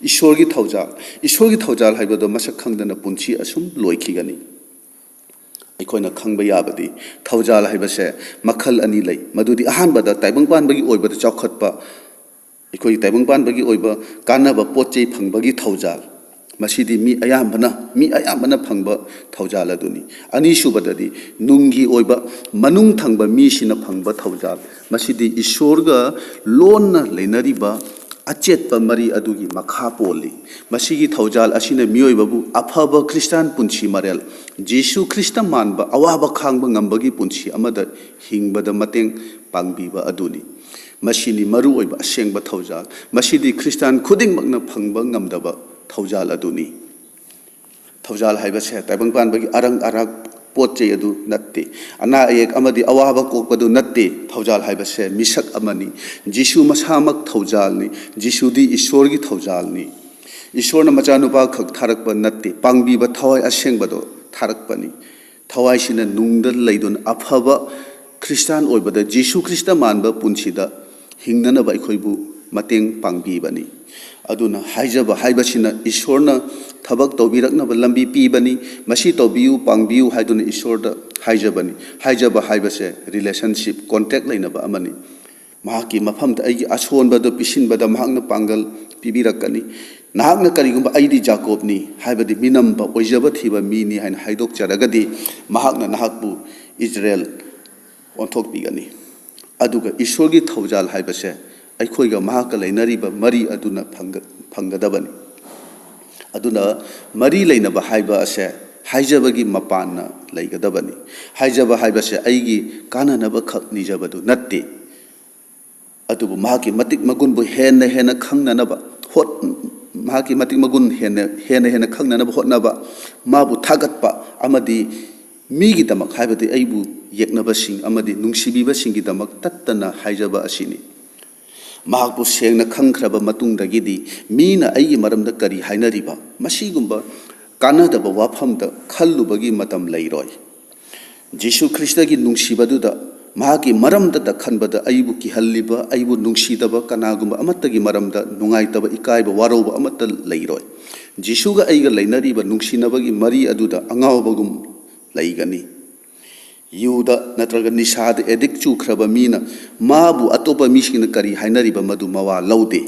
ꯏꯁꯣꯔꯒꯤ ꯊꯧꯖꯥꯜ, ꯏꯁꯣꯔꯒꯤ ꯊꯧꯖꯥꯜ ꯍꯥꯏꯕꯗꯨ ꯃꯁꯛ ꯈꯪꯗꯅ ꯄꯨꯟꯁꯤ ꯑꯁꯨꯝ ꯂꯣꯏꯈꯤꯒꯅꯤ꯫ ꯑꯩꯈꯣꯏꯅ ꯈꯪꯕ ꯌꯥꯕꯗꯤ, ꯊꯧꯖꯥꯜ ꯍꯥꯏꯕꯁꯦ ꯃꯈꯜ ꯑꯅꯤ ꯂꯩ꯫ ꯃꯗꯨꯗꯤ ꯑꯍꯥꯟꯕꯗ ꯇꯥꯏꯕꯪ ꯄꯥꯟꯕꯒꯤ ꯑꯣꯏꯕꯗ ꯆꯥꯎꯈꯠꯄ, ꯑꯩꯈꯣꯏꯒꯤ ꯇꯥꯏꯕꯪ ꯄꯥꯟꯕꯒꯤ ꯑꯣꯏꯕ ꯀꯥꯟꯅꯕ ꯄꯣꯠ ꯆꯩ ꯐꯪꯕꯒꯤ ꯊꯧꯖꯥꯜ, ꯃꯁꯤꯗꯤ ꯃꯤ ꯑꯌꯥꯝꯕꯅ, ꯃꯤ ꯑꯌꯥꯝꯕꯅ ꯐꯪꯕ ꯊꯧꯖꯥꯜ ꯑꯗꯨꯅꯤ꯫ ꯑꯅꯤꯁꯨꯕꯗꯗꯤ ꯅꯨꯡꯒꯤ ꯑꯣꯏꯕ, ꯃꯅꯨꯡ ꯊꯪꯕ ꯃꯤꯁꯤꯡꯅ ꯐꯪꯕ ꯊꯧꯖꯥꯜ, ꯃꯁꯤꯗꯤ ꯏꯁꯣꯔꯒ ꯂꯣꯟꯅ ꯂꯩꯅꯔꯤꯕ ꯑꯆꯦꯠꯄ ꯃꯔꯤ ꯑꯗꯨꯒꯤ ꯃꯈꯥ ꯄꯣꯜꯂꯤ꯫ ꯃꯁꯤꯒꯤ ꯊꯧꯖꯥꯜ ꯑꯁꯤꯅ ꯃꯤꯑꯣꯏꯕꯕꯨ ꯑꯐꯕ ꯈ꯭ꯔꯤꯁꯇꯥꯟ ꯄꯨꯟꯁꯤ ꯃꯔꯦꯜ, ꯖꯤꯁꯨ ꯈ꯭ꯔꯤꯁꯇ ꯃꯥꯟꯕ ꯑꯋꯥꯕ ꯈꯥꯡꯕ ꯉꯝꯕꯒꯤ ꯄꯨꯟꯁꯤ ꯑꯃꯗ ꯍꯤꯡꯕꯗ ꯃꯇꯦꯡ ꯄꯥꯡꯕꯤꯕ ꯑꯗꯨꯅꯤ꯫ ꯃꯁꯤꯅꯤ ꯃꯔꯨꯑꯣꯏꯕ ꯑꯁꯦꯡꯕ ꯊꯧꯖꯥꯜ꯫ ꯃꯁꯤꯗꯤ ꯈ꯭ꯔꯤꯁꯇꯥꯟ ꯈꯨꯗꯤꯡꯃꯛꯅ ꯐꯪꯕ ꯉꯝꯗꯕ ꯊꯧꯖꯥꯜ ꯑꯗꯨꯅꯤ꯫ ꯊꯧꯖꯥꯜ ꯍꯥꯏꯕꯁꯦ ꯇꯥꯏꯕꯪ ꯄꯥꯟꯕꯒꯤ ꯑꯔꯪ ꯑꯔꯥꯛ ꯄꯣꯠ ꯆꯩ ꯑꯗꯨ ꯅꯠꯇꯦ꯫ ꯑꯅꯥ ꯑꯌꯦꯛ ꯑꯃꯗꯤ ꯑꯋꯥꯕ ꯀꯣꯛꯄꯗꯨ ꯅꯠꯇꯦ꯫ ꯊꯧꯖꯥꯜ ꯍꯥꯏꯕꯁꯦ ꯃꯤꯁꯛ ꯑꯃꯅꯤ꯫ ꯖꯤꯁꯨ ꯃꯁꯥꯃꯛ ꯊꯧꯖꯥꯜꯅꯤ꯫ ꯖꯤꯁꯨꯗꯤ ꯏꯁꯣꯔꯒꯤ ꯊꯧꯖꯥꯜꯅꯤ꯫ ꯏꯁꯣꯔꯅ ꯃꯆꯥꯅꯨꯄꯥ ꯈꯛ ꯊꯥꯔꯛꯄ ꯅꯠꯇꯦ, ꯄꯥꯡꯕꯤꯕ ꯊꯋꯥꯏ ꯑꯁꯦꯡꯕꯗꯣ ꯊꯥꯔꯛꯄꯅꯤ꯫ ꯊꯋꯥꯏꯁꯤꯅ ꯅꯨꯡꯗ ꯂꯩꯗꯨꯅ ꯑꯐꯕ ꯈ꯭ꯔꯤꯁꯇꯥꯟ ꯑꯣꯏꯕꯗ, ꯖꯤꯁꯨ ꯈ꯭ꯔꯤꯁꯇ ꯃꯥꯟꯕ ꯄꯨꯟꯁꯤꯗ ꯍꯤꯡꯅꯅꯕ ꯑꯩꯈꯣꯏꯕꯨ ꯃꯇꯦꯡ ꯄꯥꯡꯕꯤꯕꯅꯤ꯫ ꯑꯗꯨꯅ ꯍꯥꯏꯖꯕ ꯍꯥꯏꯕꯁꯤꯅ ꯏꯁꯣꯔꯅ ꯊꯕꯛ ꯇꯧꯕꯤꯔꯛꯅꯕ ꯂꯝꯕꯤ ꯄꯤꯕꯅꯤ꯫ ꯃꯁꯤ ꯇꯧꯕꯤꯌꯨ, ꯄꯥꯡꯕꯤꯌꯨ ꯍꯥꯏꯗꯨꯅ ꯏꯁꯣꯔꯗ ꯍꯥꯏꯖꯕꯅꯤ꯫ ꯍꯥꯏꯖꯕ ꯍꯥꯏꯕꯁꯦ relationship, contact ꯂꯩꯅꯕ ꯑꯃꯅꯤ꯫ ꯃꯍꯥꯛꯀꯤ ꯃꯐꯝꯗ ꯑꯩꯒꯤ ꯑꯁꯣꯟꯕꯗꯨ ꯄꯤꯁꯤꯟꯕꯗ ꯃꯍꯥꯛꯅ ꯄꯥꯡꯒꯜ ꯄꯤꯕꯤꯔꯛꯀꯅꯤ꯫ ꯅꯍꯥꯛꯅ ꯀꯔꯤꯒꯨꯝꯕ "ꯑꯩꯗꯤ ꯖꯥꯀꯣꯕꯅꯤ" ꯍꯥꯏꯕꯗꯤ ꯃꯤꯅꯝꯕ, ꯑꯣꯏꯖꯕ ꯊꯤꯕ ꯃꯤꯅꯤ ꯍꯥꯏꯅ ꯍꯥꯏꯗꯣꯛꯆꯔꯒꯗꯤ, ꯃꯍꯥꯛꯅ ꯅꯍꯥꯛꯄꯨ ꯏꯖꯔꯦꯜ ꯑꯣꯟꯊꯣꯛꯄꯤꯒꯅꯤ꯫ ꯑꯗꯨꯒ ꯏꯁꯣꯔꯒꯤ ꯊꯧꯖꯥꯜ ꯍꯥꯏꯕꯁꯦ ꯑꯩꯈꯣꯏꯒ ꯃꯍꯥꯛꯀ ꯂꯩꯅꯔꯤꯕ ꯃꯔꯤ ꯑꯗꯨꯅ ꯐꯪꯒ-, ꯐꯪꯒꯗꯕꯅꯤ꯫ ꯑꯗꯨꯅ ꯃꯔꯤ ꯂꯩꯅꯕ ꯍꯥꯏꯕ ꯑꯁꯦ ꯍꯥꯏꯖꯕꯒꯤ ꯃꯄꯥꯟꯅ ꯂꯩꯒꯗꯕꯅꯤ꯫ ꯍꯥꯏꯖꯕ ꯍꯥꯏꯕꯁꯦ ꯑꯩꯒꯤ ꯀꯥꯟꯅꯅꯕ ꯈꯛ ꯅꯤꯖꯕꯗꯨ ꯅꯠꯇꯦ꯫ ꯑꯗꯨꯕꯨ ꯃꯍꯥꯛꯀꯤ ꯃꯇꯤꯛ ꯃꯒꯨꯟꯕꯨ ꯍꯦꯟꯅ ꯍꯦꯟꯅ ꯈꯪꯅꯅꯕ ꯍꯣꯠ-, ꯃꯍꯥꯛꯀꯤ ꯃꯇꯤꯛ ꯃꯒꯨꯟ ꯍꯦꯟꯅ, ꯍꯦꯟꯅ ꯍꯦꯟꯅ ꯈꯪꯅꯅꯕ ꯍꯣꯠꯅꯕ, ꯃꯥꯕꯨ ꯊꯥꯒꯠꯄ ꯑꯃꯗꯤ ꯃꯤꯒꯤꯗꯃꯛ, ꯍꯥꯏꯕꯗꯤ ꯑꯩꯕꯨ ꯌꯦꯛꯅꯕꯁꯤꯡ ꯑꯃꯗꯤ ꯅꯨꯡꯁꯤꯕꯤꯕꯁꯤꯡꯒꯤꯗꯃꯛ ꯇꯠꯇꯅ ꯍꯥꯏꯖꯕ ꯑꯁꯤꯅꯤ꯫ ꯃꯍꯥꯛꯄꯨ ꯁꯦꯡꯅ ꯈꯪꯈ꯭ꯔꯕ ꯃꯇꯨꯡꯗꯒꯤꯗꯤ ꯃꯤꯅ ꯑꯩꯒꯤ ꯃꯔꯝꯗ ꯀꯔꯤ ꯍꯥꯏꯅꯔꯤꯕ, ꯃꯁꯤꯒꯨꯝꯕ ꯀꯥꯟꯅꯗꯕ ꯋꯥꯐꯝꯗ ꯈꯜꯂꯨꯕꯒꯤ ꯃꯇꯝ ꯂꯩꯔꯣꯏ꯫ ꯖꯤꯁꯨ ꯈ꯭ꯔꯤꯁꯇꯒꯤ ꯅꯨꯡꯁꯤꯕꯗꯨꯗ, ꯃꯍꯥꯛꯀꯤ ꯃꯔꯝꯗꯇ ꯈꯟꯕꯗ ꯑꯩꯕꯨ ꯀꯤꯍꯜꯂꯤꯕ, ꯑꯩꯕꯨ ꯅꯨꯡꯁꯤꯗꯕ ꯀꯅꯥꯒꯨꯝꯕ ꯑꯃꯠꯇꯒꯤ ꯃꯔꯝꯗ ꯅꯨꯡꯉꯥꯏꯇꯕ, ꯏꯀꯥꯏꯕ, ꯋꯥꯔꯧꯕ ꯑꯃꯠꯇ ꯂꯩꯔꯣꯏ꯫ ꯖꯤꯁꯨꯒ ꯑꯩꯒ ꯂꯩꯅꯔꯤꯕ ꯅꯨꯡꯁꯤꯅꯕꯒꯤ ꯃꯔꯤ ꯑꯗꯨꯗ ꯑꯉꯥꯎꯕꯒꯨꯝ ꯂꯩꯒꯅꯤ꯫ ꯌꯨꯗ ꯅꯠꯇ꯭ꯔꯒ ꯅꯤꯁꯥꯗ ꯑꯦꯗꯤꯛ ꯆꯨꯈ꯭ꯔꯕ ꯃꯤꯅ ꯃꯥꯕꯨ ꯑꯇꯣꯞꯄ ꯃꯤꯁꯤꯡꯅ ꯀꯔꯤ ꯍꯥꯏꯅꯔꯤꯕ ꯃꯗꯨ ꯃꯋꯥ ꯂꯧꯗꯦ꯫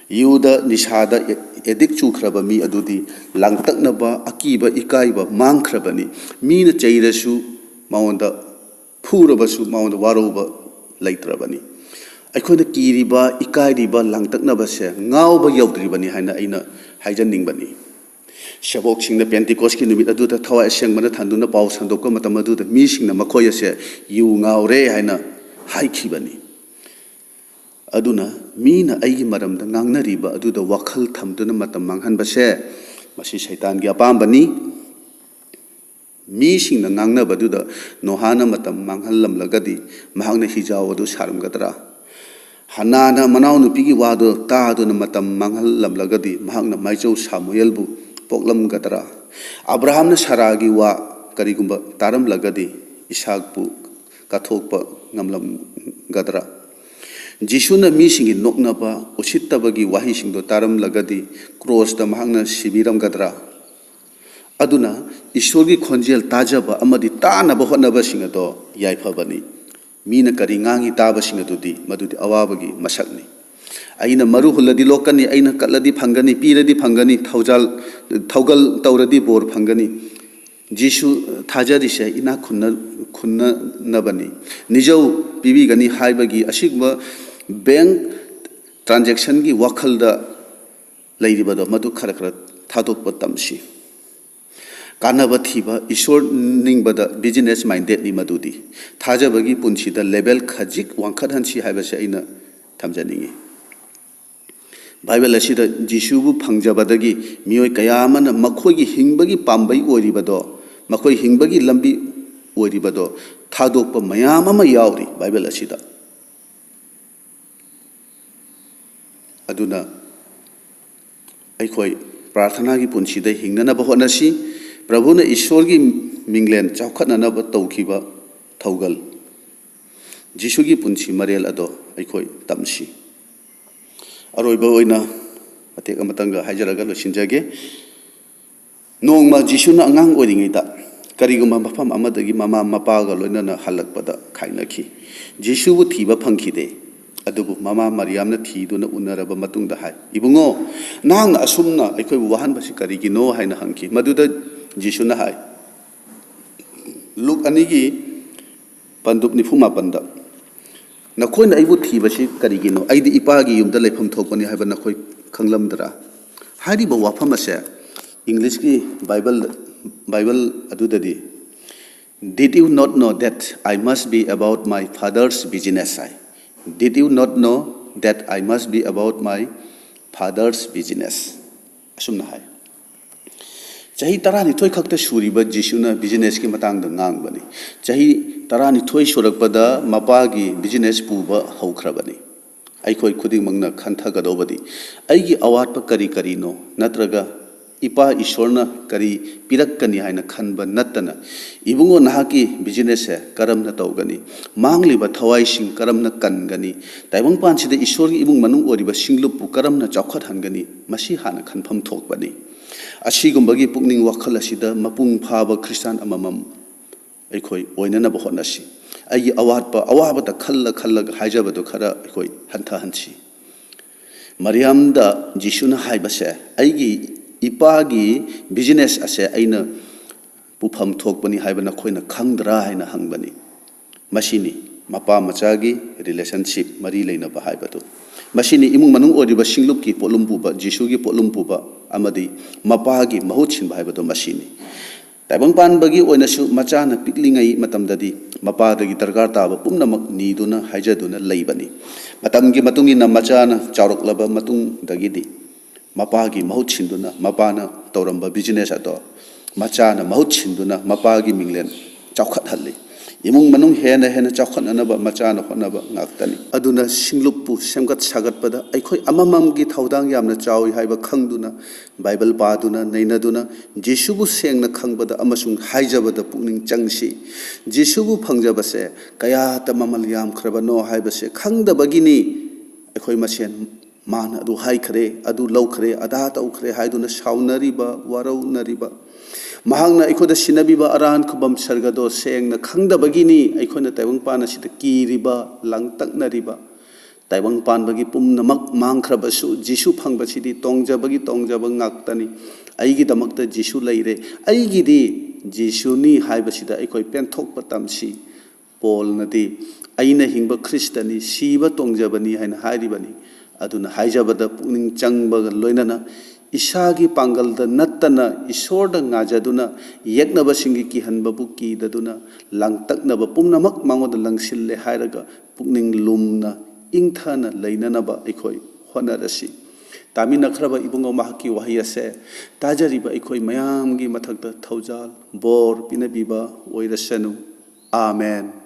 ꯌꯨꯗ ꯅꯤꯁꯥꯗ ꯑꯦꯗꯤꯛ ꯆꯨꯈ꯭ꯔꯕ ꯃꯤ ꯑꯗꯨꯗꯤ ꯂꯥꯡꯇꯛꯅꯕ, ꯑꯀꯤꯕ, ꯏꯀꯥꯏꯕ ꯃꯥꯡꯈ꯭ꯔꯕꯅꯤ꯫ ꯃꯤꯅ ꯆꯩꯔꯁꯨ ꯃꯉꯣꯟꯗ, ꯐꯨꯔꯕꯁꯨ ꯃꯉꯣꯟꯗ ꯋꯥꯔꯧꯕ ꯂꯩꯇ꯭ꯔꯕꯅꯤ꯫ ꯑꯩꯈꯣꯏꯅ ꯀꯤꯔꯤꯕ, ꯏꯀꯥꯏꯔꯤꯕ, ꯂꯥꯡꯇꯛꯅꯕꯁꯦ ꯉꯥꯎꯕ ꯌꯧꯗ꯭ꯔꯤꯕꯅꯤ ꯍꯥꯏꯅ ꯑꯩꯅ ꯍꯥꯏꯖꯅꯤꯡꯕꯅꯤ꯫ ꯁꯦꯕꯣꯛꯁꯤꯡꯅ ꯄꯦꯟꯇꯤꯀꯣꯁꯀꯤ ꯅꯨꯃꯤꯠ ꯑꯗꯨꯗ ꯊꯋꯥꯏ ꯑꯁꯦꯡꯕꯅ ꯊꯟꯗꯨꯅ ꯄꯥꯎ ꯁꯟꯗꯣꯛꯄ ꯃꯇꯝ ꯑꯗꯨꯗ ꯃꯤꯁꯤꯡꯅ ꯃꯈꯣꯏ ꯑꯁꯦ ꯌꯨ ꯉꯥꯎꯔꯦ ꯍꯥꯏꯅ ꯍꯥꯏꯈꯤꯕꯅꯤ꯫ ꯑꯗꯨꯅ ꯃꯤꯅ ꯑꯩꯒꯤ ꯃꯔꯝꯗ ꯉꯥꯡꯅꯔꯤꯕ ꯑꯗꯨꯗ ꯋꯥꯈꯜ ꯊꯝꯗꯨꯅ ꯃꯇꯝ ꯃꯥꯡꯍꯟꯕꯁꯦ ꯃꯁꯤ ꯁꯩꯇꯥꯟꯒꯤ ꯑꯄꯥꯝꯕꯅꯤ꯫ ꯃꯤꯁꯤꯡꯅ ꯉꯥꯡꯅꯕꯗꯨꯗ ꯅꯣꯍꯥꯅ ꯃꯇꯝ ꯃꯥꯡꯍꯜꯂꯝꯂꯒꯗꯤ ꯃꯍꯥꯛꯅ ꯍꯤꯖꯥꯎ ꯑꯗꯨ ꯁꯥꯔꯝꯒꯗ꯭ꯔꯥ? ꯍꯅꯥꯅ ꯃꯅꯥꯎꯅꯨꯄꯤꯒꯤ ꯋꯥꯗꯨ ꯇꯥꯗꯨꯅ ꯃꯇꯝ ꯃꯥꯡꯍꯜꯂꯝꯂꯒꯗꯤ ꯃꯍꯥꯛꯅ ꯃꯥꯏꯆꯧ ꯁꯥꯃꯨꯌꯦꯜꯕꯨ ꯄꯣꯛꯂꯝꯒꯗ꯭ꯔꯥ? ꯑꯕ꯭ꯔꯥꯍꯥꯝꯅ ꯁꯥꯔꯥꯒꯤ ꯋꯥ ꯀꯔꯤꯒꯨꯝꯕ ꯇꯥꯔꯝꯂꯒꯗꯤ ꯏꯁꯥꯛꯄꯨ ꯀꯠꯊꯣꯛꯄ ꯉꯝꯂꯝꯒꯗ꯭ꯔꯥ? ꯖꯤꯁꯨꯅ ꯃꯤꯁꯤꯡꯒꯤ ꯅꯣꯛꯅꯕ, ꯎꯁꯤꯠꯇꯕꯒꯤ ꯋꯥꯍꯩꯁꯤꯡꯗꯣ ꯇꯥꯔꯝꯂꯒꯗꯤ ꯀ꯭ꯔꯣꯁꯇ ꯃꯍꯥꯛꯅ ꯁꯤꯕꯤꯔꯝꯒꯗ꯭ꯔꯥ? ꯑꯗꯨꯅ ꯏꯁꯣꯔꯒꯤ ꯈꯣꯟꯖꯦꯜ ꯇꯥꯖꯕ ꯑꯃꯗꯤ ꯇꯥꯅꯕ ꯍꯣꯠꯅꯕꯁꯤꯡ ꯑꯗꯣ ꯌꯥꯏꯐꯕꯅꯤ꯫ ꯃꯤꯅ ꯀꯔꯤ ꯉꯥꯡꯉꯤ ꯇꯥꯕꯁꯤꯡ ꯑꯗꯨꯗꯤ ꯃꯗꯨꯗꯤ ꯑꯋꯥꯕꯒꯤ ꯃꯁꯛꯅꯤ꯫ "ꯑꯩꯅ ꯃꯔꯨ ꯍꯨꯜꯂꯗꯤ ꯂꯣꯛꯀꯅꯤ, ꯑꯩꯅ ꯀꯠꯂꯗꯤ ꯐꯪꯒꯅꯤ, ꯄꯤꯔꯗꯤ ꯐꯪꯒꯅꯤ, ꯊꯧꯖꯥꯜ, ꯊꯧꯒꯜ ꯇꯧꯔꯗꯤ ꯕꯣꯔ ꯐꯪꯒꯅꯤ"꯫ ꯖꯤꯁꯨ ꯊꯥꯖꯔꯤꯁꯦ ꯏꯅꯥꯛ ꯈꯨꯟꯅ, ꯈꯨꯟꯅꯅꯕꯅꯤ꯫ ꯅꯤꯖꯧ, ꯄꯤꯕꯤꯒꯅꯤ ꯍꯥꯏꯕꯒꯤ ꯑꯁꯤꯒꯨꯝꯕ ꯕꯦꯡꯛ ꯇ꯭ꯔꯥꯟꯖꯦꯛꯁꯟꯒꯤ ꯋꯥꯈꯜꯗ ꯂꯩꯔꯤꯕꯗꯣ ꯃꯗꯨ ꯈꯔ ꯈꯔ ꯊꯥꯗꯣꯛꯄ ꯇꯝꯁꯤ꯫ ꯀꯥꯟꯅꯕ ꯊꯤꯕ, ꯏꯁꯣꯔ ꯅꯤꯡꯕꯗ ꯕꯤꯖꯤꯅꯦꯁ ꯃꯥꯏꯟꯗꯦꯠꯅꯤ ꯃꯗꯨꯗꯤ꯫ ꯊꯥꯖꯕꯒꯤ ꯄꯨꯟꯁꯤꯗ ꯂꯦꯚꯦꯜ ꯈꯖꯤꯛ ꯋꯥꯡꯈꯠꯍꯟꯁꯤ ꯍꯥꯏꯕꯁꯦ ꯑꯩꯅ ꯊꯝꯖꯅꯤꯡꯏ꯫ ꯕꯥꯏꯕꯜ ꯑꯁꯤꯗ ꯖꯤꯁꯨꯕꯨ ꯐꯪꯖꯕꯗꯒꯤ ꯃꯤꯑꯣꯏ ꯀꯌꯥ ꯑꯃꯅ ꯃꯈꯣꯏꯒꯤ ꯍꯤꯡꯕꯒꯤ ꯄꯥꯝꯕꯩ ꯑꯣꯏꯔꯤꯕꯗꯣ, ꯃꯈꯣꯏ ꯍꯤꯡꯕꯒꯤ ꯂꯝꯕꯤ ꯑꯣꯏꯔꯤꯕꯗꯣ ꯊꯥꯗꯣꯛꯄ ꯃꯌꯥꯝ ꯑꯃ ꯌꯥꯎꯔꯤ ꯕꯥꯏꯕꯜ ꯑꯁꯤꯗ꯫ ꯑꯗꯨꯅ ꯑꯩꯈꯣꯏ ꯄ꯭ꯔꯥꯔꯊꯅꯥꯒꯤ ꯄꯨꯟꯁꯤꯗ ꯍꯤꯡꯅꯅꯕ ꯍꯣꯠꯅꯁꯤ꯫ ꯄ꯭ꯔꯚꯨꯅ ꯏꯁꯣꯔꯒꯤ ꯃꯤꯡꯂꯦꯟ ꯆꯥꯎꯈꯠꯅꯅꯕ ꯇꯧꯈꯤꯕ ꯊꯧꯒꯜ, ꯖꯤꯁꯨꯒꯤ ꯄꯨꯟꯁꯤ ꯃꯔꯦꯜ ꯑꯗꯣ ꯑꯩꯈꯣꯏ ꯇꯝꯁꯤ꯫ ꯑꯔꯣꯏꯕ ꯑꯣꯏꯅ ꯃꯇꯦꯛ ꯑꯃꯇꯪꯒ ꯍꯥꯏꯖꯔꯒ ꯂꯣꯏꯁꯤꯟꯖꯒꯦ꯫ ꯅꯣꯡꯃ ꯖꯤꯁꯨꯅ ꯑꯉꯥꯡ ꯑꯣꯏꯔꯤꯉꯩꯗ ꯀꯔꯤꯒꯨꯝꯕ ꯃꯐꯝ ꯑꯃꯗꯒꯤ ꯃꯃꯥ ꯃꯄꯥꯒ ꯂꯣꯏꯅꯅ ꯍꯜꯂꯛꯄꯗ ꯈꯥꯏꯅꯈꯤ꯫ ꯖꯤꯁꯨꯕꯨ ꯊꯤꯕ ꯐꯪꯈꯤꯗꯦ꯫ ꯑꯗꯨꯕꯨ ꯃꯃꯥ ꯃꯔꯤꯌꯥꯝꯅ ꯊꯤꯗꯨꯅ ꯎꯅꯔꯕ ꯃꯇꯨꯡꯗ ꯍꯥꯏ, "ꯏꯕꯨꯡꯉꯣ, ꯅꯍꯥꯛꯅ ꯑꯁꯨꯝꯅ ꯑꯩꯈꯣꯏꯕꯨ ꯋꯥꯍꯟꯕꯁꯤ ꯀꯔꯤꯒꯤꯅꯣ?" ꯍꯥꯏꯅ ꯍꯪꯈꯤ꯫ ꯃꯗꯨꯗ ꯖꯤꯁꯨꯅ ꯍꯥꯏ, ꯂꯨꯛ ꯑꯅꯤꯒꯤ ꯄꯟꯗꯨꯞ ꯅꯤꯐꯨ ꯃꯥꯄꯟꯗ, "ꯅꯈꯣꯏꯅ ꯑꯩꯕꯨ ꯊꯤꯕꯁꯤ ꯀꯔꯤꯒꯤꯅꯣ? ꯑꯩꯗꯤ ꯏꯄꯥꯒꯤ ꯌꯨꯝꯗ ꯂꯩꯐꯝ ꯊꯣꯛꯄꯅꯤ ꯍꯥꯏꯕ ꯅꯈꯣꯏ ꯈꯪꯂꯝꯗ꯭ꯔꯥ?" ꯍꯥꯏꯔꯤꯕ ꯋꯥꯐꯝ ꯑꯁꯦ ꯏꯪꯂꯤꯁꯀꯤ ꯕꯥꯏꯕꯜ, ꯕꯥꯏꯕꯜ ꯑꯗꯨꯗꯗꯤ, "Did you not know that I must be about my father's business?" ꯍꯥꯏ꯫ "Did you not know that I must be about my father's business?" ꯑꯁꯨꯝꯅ ꯍꯥꯏ꯫ ꯆꯍꯤ ꯇꯔꯥꯅꯤꯊꯣꯏ ꯈꯛꯇ ꯁꯨꯔꯤꯕ ꯖꯤꯁꯨꯅ ꯕꯤꯖꯤꯅꯦꯁꯀꯤ ꯃꯇꯥꯡꯗ ꯉꯥꯡꯕꯅꯤ꯫ ꯆꯍꯤ ꯇꯔꯥꯅꯤꯊꯣꯏ ꯁꯨꯔꯛꯄꯗ ꯃꯄꯥꯒꯤ ꯕꯤꯖꯤꯅꯦꯁ ꯄꯨꯕ ꯍꯧꯈ꯭ꯔꯕꯅꯤ꯫ ꯑꯩꯈꯣꯏ ꯈꯨꯗꯤꯡꯃꯛꯅ ꯈꯟꯊꯒꯗꯧꯕꯗꯤ, ꯑꯩꯒꯤ ꯑꯋꯥꯠꯄ ꯀꯔꯤ ꯀꯔꯤꯅꯣ, ꯅꯠꯇ꯭ꯔꯒ ꯏꯄꯥ ꯏꯁꯣꯔꯅ ꯀꯔꯤ ꯄꯤꯔꯛꯀꯅꯤ ꯍꯥꯏꯅ ꯈꯟꯕ ꯅꯠꯇꯅ, ꯏꯕꯨꯡꯉꯣ, ꯅꯍꯥꯛꯀꯤ ꯕꯤꯖꯤꯅꯦꯁꯁꯦ ꯀꯔꯝꯅ ꯇꯧꯒꯅꯤ? ꯃꯥꯡꯂꯤꯕ ꯊꯋꯥꯏꯁꯤꯡ ꯀꯔꯝꯅ ꯀꯟꯒꯅꯤ? ꯇꯥꯏꯕꯪꯄꯥꯟꯁꯤꯗ ꯏꯁꯣꯔꯒꯤ ꯏꯃꯨꯡ ꯃꯅꯨꯡ ꯑꯣꯏꯔꯤꯕ ꯁꯤꯡꯂꯨꯞꯄꯨ ꯀꯔꯝꯅ ꯆꯥꯎꯈꯠꯍꯟꯒꯅꯤ? ꯃꯁꯤ ꯍꯥꯟꯅ ꯈꯟꯐꯝ ꯊꯣꯛꯄꯅꯤ꯫ ꯑꯁꯤꯒꯨꯝꯕꯒꯤ ꯄꯨꯛꯅꯤꯡ ꯋꯥꯈꯜ ꯑꯁꯤꯗ ꯃꯄꯨꯡ ꯐꯥꯕ ꯈ꯭ꯔꯤꯁꯇꯥꯟ ꯑꯃꯃꯝ ꯑꯩꯈꯣꯏ ꯑꯣꯏꯅꯅꯕ ꯍꯣꯠꯅꯁꯤ꯫ ꯑꯩꯒꯤ ꯑꯋꯥꯠꯄ, ꯑꯋꯥꯕꯗ ꯈꯜꯂ ꯈꯜꯂꯒ ꯍꯥꯏꯖꯕꯗꯨ ꯈꯔ ꯑꯩꯈꯣꯏ ꯍꯟꯊꯍꯟꯁꯤ꯫ ꯃꯔꯤꯌꯝꯗ ꯖꯤꯁꯨꯅ ꯍꯥꯏꯕꯁꯦ, "ꯑꯩꯒꯤ ꯏꯄꯥꯒꯤ ꯕꯤꯖꯤꯅꯦꯁ ꯑꯁꯦ ꯑꯩꯅ ꯄꯨꯐꯝ ꯊꯣꯛꯄꯅꯤ ꯍꯥꯏꯕ ꯅꯈꯣꯏꯅ ꯈꯪꯗ꯭ꯔꯥ?" ꯍꯥꯏꯅ ꯍꯪꯕꯅꯤ꯫ ꯃꯁꯤꯅꯤ ꯃꯄꯥ ꯃꯆꯥꯒꯤ ꯔꯤꯂꯦꯁꯟꯁꯤꯞ, ꯃꯔꯤ ꯂꯩꯅꯕ ꯍꯥꯏꯕꯗꯨ꯫ ꯃꯁꯤꯅꯤ ꯏꯃꯨꯡ ꯃꯅꯨꯡ ꯑꯣꯏꯔꯤꯕ ꯁꯤꯡꯂꯨꯞꯀꯤ ꯄꯣꯠꯂꯨꯝ ꯄꯨꯕ, ꯖꯤꯁꯨꯒꯤ ꯄꯣꯠꯂꯨꯝ ꯄꯨꯕ ꯑꯃꯗꯤ ꯃꯄꯥꯒꯤ ꯃꯍꯨꯠ ꯁꯤꯟꯕ ꯍꯥꯏꯕꯗꯨ ꯃꯁꯤꯅꯤ꯫ ꯇꯥꯏꯕꯪ ꯄꯥꯟꯕꯒꯤ ꯑꯣꯏꯅꯁꯨ ꯃꯆꯥꯅ ꯄꯤꯛꯂꯤꯉꯩ ꯃꯇꯝꯗꯗꯤ ꯃꯄꯥꯗꯒꯤ ꯗꯔꯀꯥꯔ ꯇꯥꯕ ꯄꯨꯝꯅꯃꯛ ꯅꯤꯗꯨꯅ, ꯍꯥꯏꯖꯗꯨꯅ ꯂꯩꯕꯅꯤ꯫ ꯃꯇꯝꯒꯤ ꯃꯇꯨꯡ ꯏꯟꯅ ꯃꯆꯥꯅ ꯆꯥꯎꯔꯛꯂꯕ ꯃꯇꯨꯡꯗꯒꯤꯗꯤ ꯃꯄꯥꯒꯤ ꯃꯍꯨꯠ ꯁꯤꯟꯗꯨꯅ, ꯃꯄꯥꯅ ꯇꯧꯔꯝꯕ ꯕꯤꯖꯤꯅꯦꯁ ꯑꯗꯣ ꯃꯆꯥꯅ ꯃꯍꯨꯠ ꯁꯤꯟꯗꯨꯅ ꯃꯄꯥꯒꯤ ꯃꯤꯡꯂꯦꯟ ꯆꯥꯎꯈꯠꯍꯜꯂꯤ꯫ ꯏꯃꯨꯡ ꯃꯅꯨꯡ ꯍꯦꯟꯅ ꯍꯦꯟꯅ ꯆꯥꯎꯈꯠꯅꯅꯕ ꯃꯆꯥꯅ ꯍꯣꯠꯅꯕ ꯉꯥꯛꯇꯅꯤ꯫ ꯑꯗꯨꯅ ꯁꯤꯡꯂꯨꯞꯄꯨ ꯁꯦꯝꯒꯠ ꯁꯥꯒꯠꯄꯗ ꯑꯩꯈꯣꯏ ꯑꯃꯃꯝꯒꯤ ꯊꯧꯗꯥꯡ ꯌꯥꯝꯅ ꯆꯥꯎꯏ ꯍꯥꯏꯕ ꯈꯪꯗꯨꯅ, ꯕꯥꯏꯕꯜ ꯄꯥꯗꯨꯅ, ꯅꯩꯅꯗꯨꯅ, ꯖꯤꯁꯨꯕꯨ ꯁꯦꯡꯅ ꯈꯪꯕꯗ ꯑꯃꯁꯨꯡ ꯍꯥꯏꯖꯕꯗ ꯄꯨꯛꯅꯤꯡ ꯆꯪꯁꯤ꯫ ꯖꯤꯁꯨꯕꯨ ꯐꯪꯖꯕꯁꯦ ꯀꯌꯥꯇ ꯃꯃꯜ ꯌꯥꯝꯈ꯭ꯔꯕꯅꯣ ꯍꯥꯏꯕꯁꯦ ꯈꯪꯗꯕꯒꯤꯅꯤ꯫ ꯑꯩꯈꯣꯏ ꯃꯁꯦꯟ ꯃꯥꯅ ꯑꯗꯨ ꯍꯥꯏꯈ꯭ꯔꯦ, ꯑꯗꯨ ꯂꯧꯈ꯭ꯔꯦ, ꯑꯗꯥ ꯇꯧꯈ꯭ꯔꯦ ꯍꯥꯏꯗꯨꯅ ꯁꯥꯎꯅꯔꯤꯕ, ꯋꯥꯔꯧꯅꯔꯤꯕ꯫ ꯃꯍꯥꯛꯅ ꯑꯩꯈꯣꯏꯗ ꯁꯤꯟꯅꯕꯤꯕ ꯑꯔꯥꯟ ꯈꯨꯕꯝ ꯁꯔꯒꯗꯣ ꯁꯦꯡꯅ ꯈꯪꯗꯕꯒꯤꯅꯤ ꯑꯩꯈꯣꯏꯅ ꯇꯥꯏꯕꯪꯄꯥꯟ ꯑꯁꯤꯗ ꯀꯤꯔꯤꯕ, ꯂꯥꯡꯇꯛꯅꯔꯤꯕ꯫ ꯇꯥꯏꯕꯪ ꯄꯥꯟꯕꯒꯤ ꯄꯨꯝꯅꯃꯛ ꯃꯥꯡꯈ꯭ꯔꯕꯁꯨ ꯖꯤꯁꯨ ꯐꯪꯕꯁꯤꯗꯤ ꯇꯣꯡꯖꯕꯒꯤ ꯇꯣꯡꯖꯕ ꯉꯥꯛꯇꯅꯤ꯫ ꯑꯩꯒꯤꯗꯃꯛꯇ ꯖꯤꯁꯨ ꯂꯩꯔꯦ, ꯑꯩꯒꯤꯗꯤ ꯖꯤꯁꯨꯅꯤ ꯍꯥꯏꯕꯁꯤꯗ ꯑꯩꯈꯣꯏ ꯄꯦꯟꯊꯣꯛꯄ ꯇꯝꯁꯤ꯫ ꯄꯣꯜꯅꯗꯤ "ꯑꯩꯅ ꯍꯤꯡꯕ ꯈ꯭ꯔꯤꯁꯇꯅꯤ, ꯁꯤꯕ ꯇꯣꯡꯖꯕꯅꯤ" ꯍꯥꯏꯅ ꯍꯥꯏꯔꯤꯕꯅꯤ꯫ ꯑꯗꯨꯅ ꯍꯥꯏꯖꯕꯗ ꯄꯨꯛꯅꯤꯡ ꯆꯪꯕꯒ ꯂꯣꯏꯅꯅ ꯏꯁꯥꯒꯤ ꯄꯥꯡꯒꯜꯗ ꯅꯠꯇꯅ ꯏꯁꯣꯔꯗ ꯉꯥꯖꯗꯨꯅ, ꯌꯦꯛꯅꯕꯁꯤꯡꯒꯤ ꯀꯤꯍꯟꯕꯕꯨ ꯀꯤꯗꯗꯨꯅ, ꯂꯥꯡꯇꯛꯅꯕ ꯄꯨꯝꯅꯃꯛ ꯃꯉꯣꯟꯗ ꯂꯪꯁꯤꯜꯂꯦ ꯍꯥꯏꯔꯒ ꯄꯨꯛꯅꯤꯡ ꯂꯨꯝꯅ ꯏꯪꯊꯅ ꯂꯩꯅꯅꯕ ꯑꯩꯈꯣꯏ ꯍꯣꯠꯅꯔꯁꯤ꯫ ꯇꯥꯃꯤꯟꯅꯈ꯭ꯔꯕ ꯏꯕꯨꯡꯉꯣ ꯃꯍꯥꯛꯀꯤ ꯋꯥꯍꯩ ꯑꯁꯦ ꯇꯥꯖꯔꯤꯕ ꯑꯩꯈꯣꯏ ꯃꯌꯥꯝꯒꯤ ꯃꯊꯛꯇ ꯊꯧꯖꯥꯜ, ꯕꯣꯔ ꯄꯤꯅꯕꯤꯕ ꯑꯣꯏꯔꯁꯅꯨ꯫ ꯑꯥꯃꯦꯟ꯫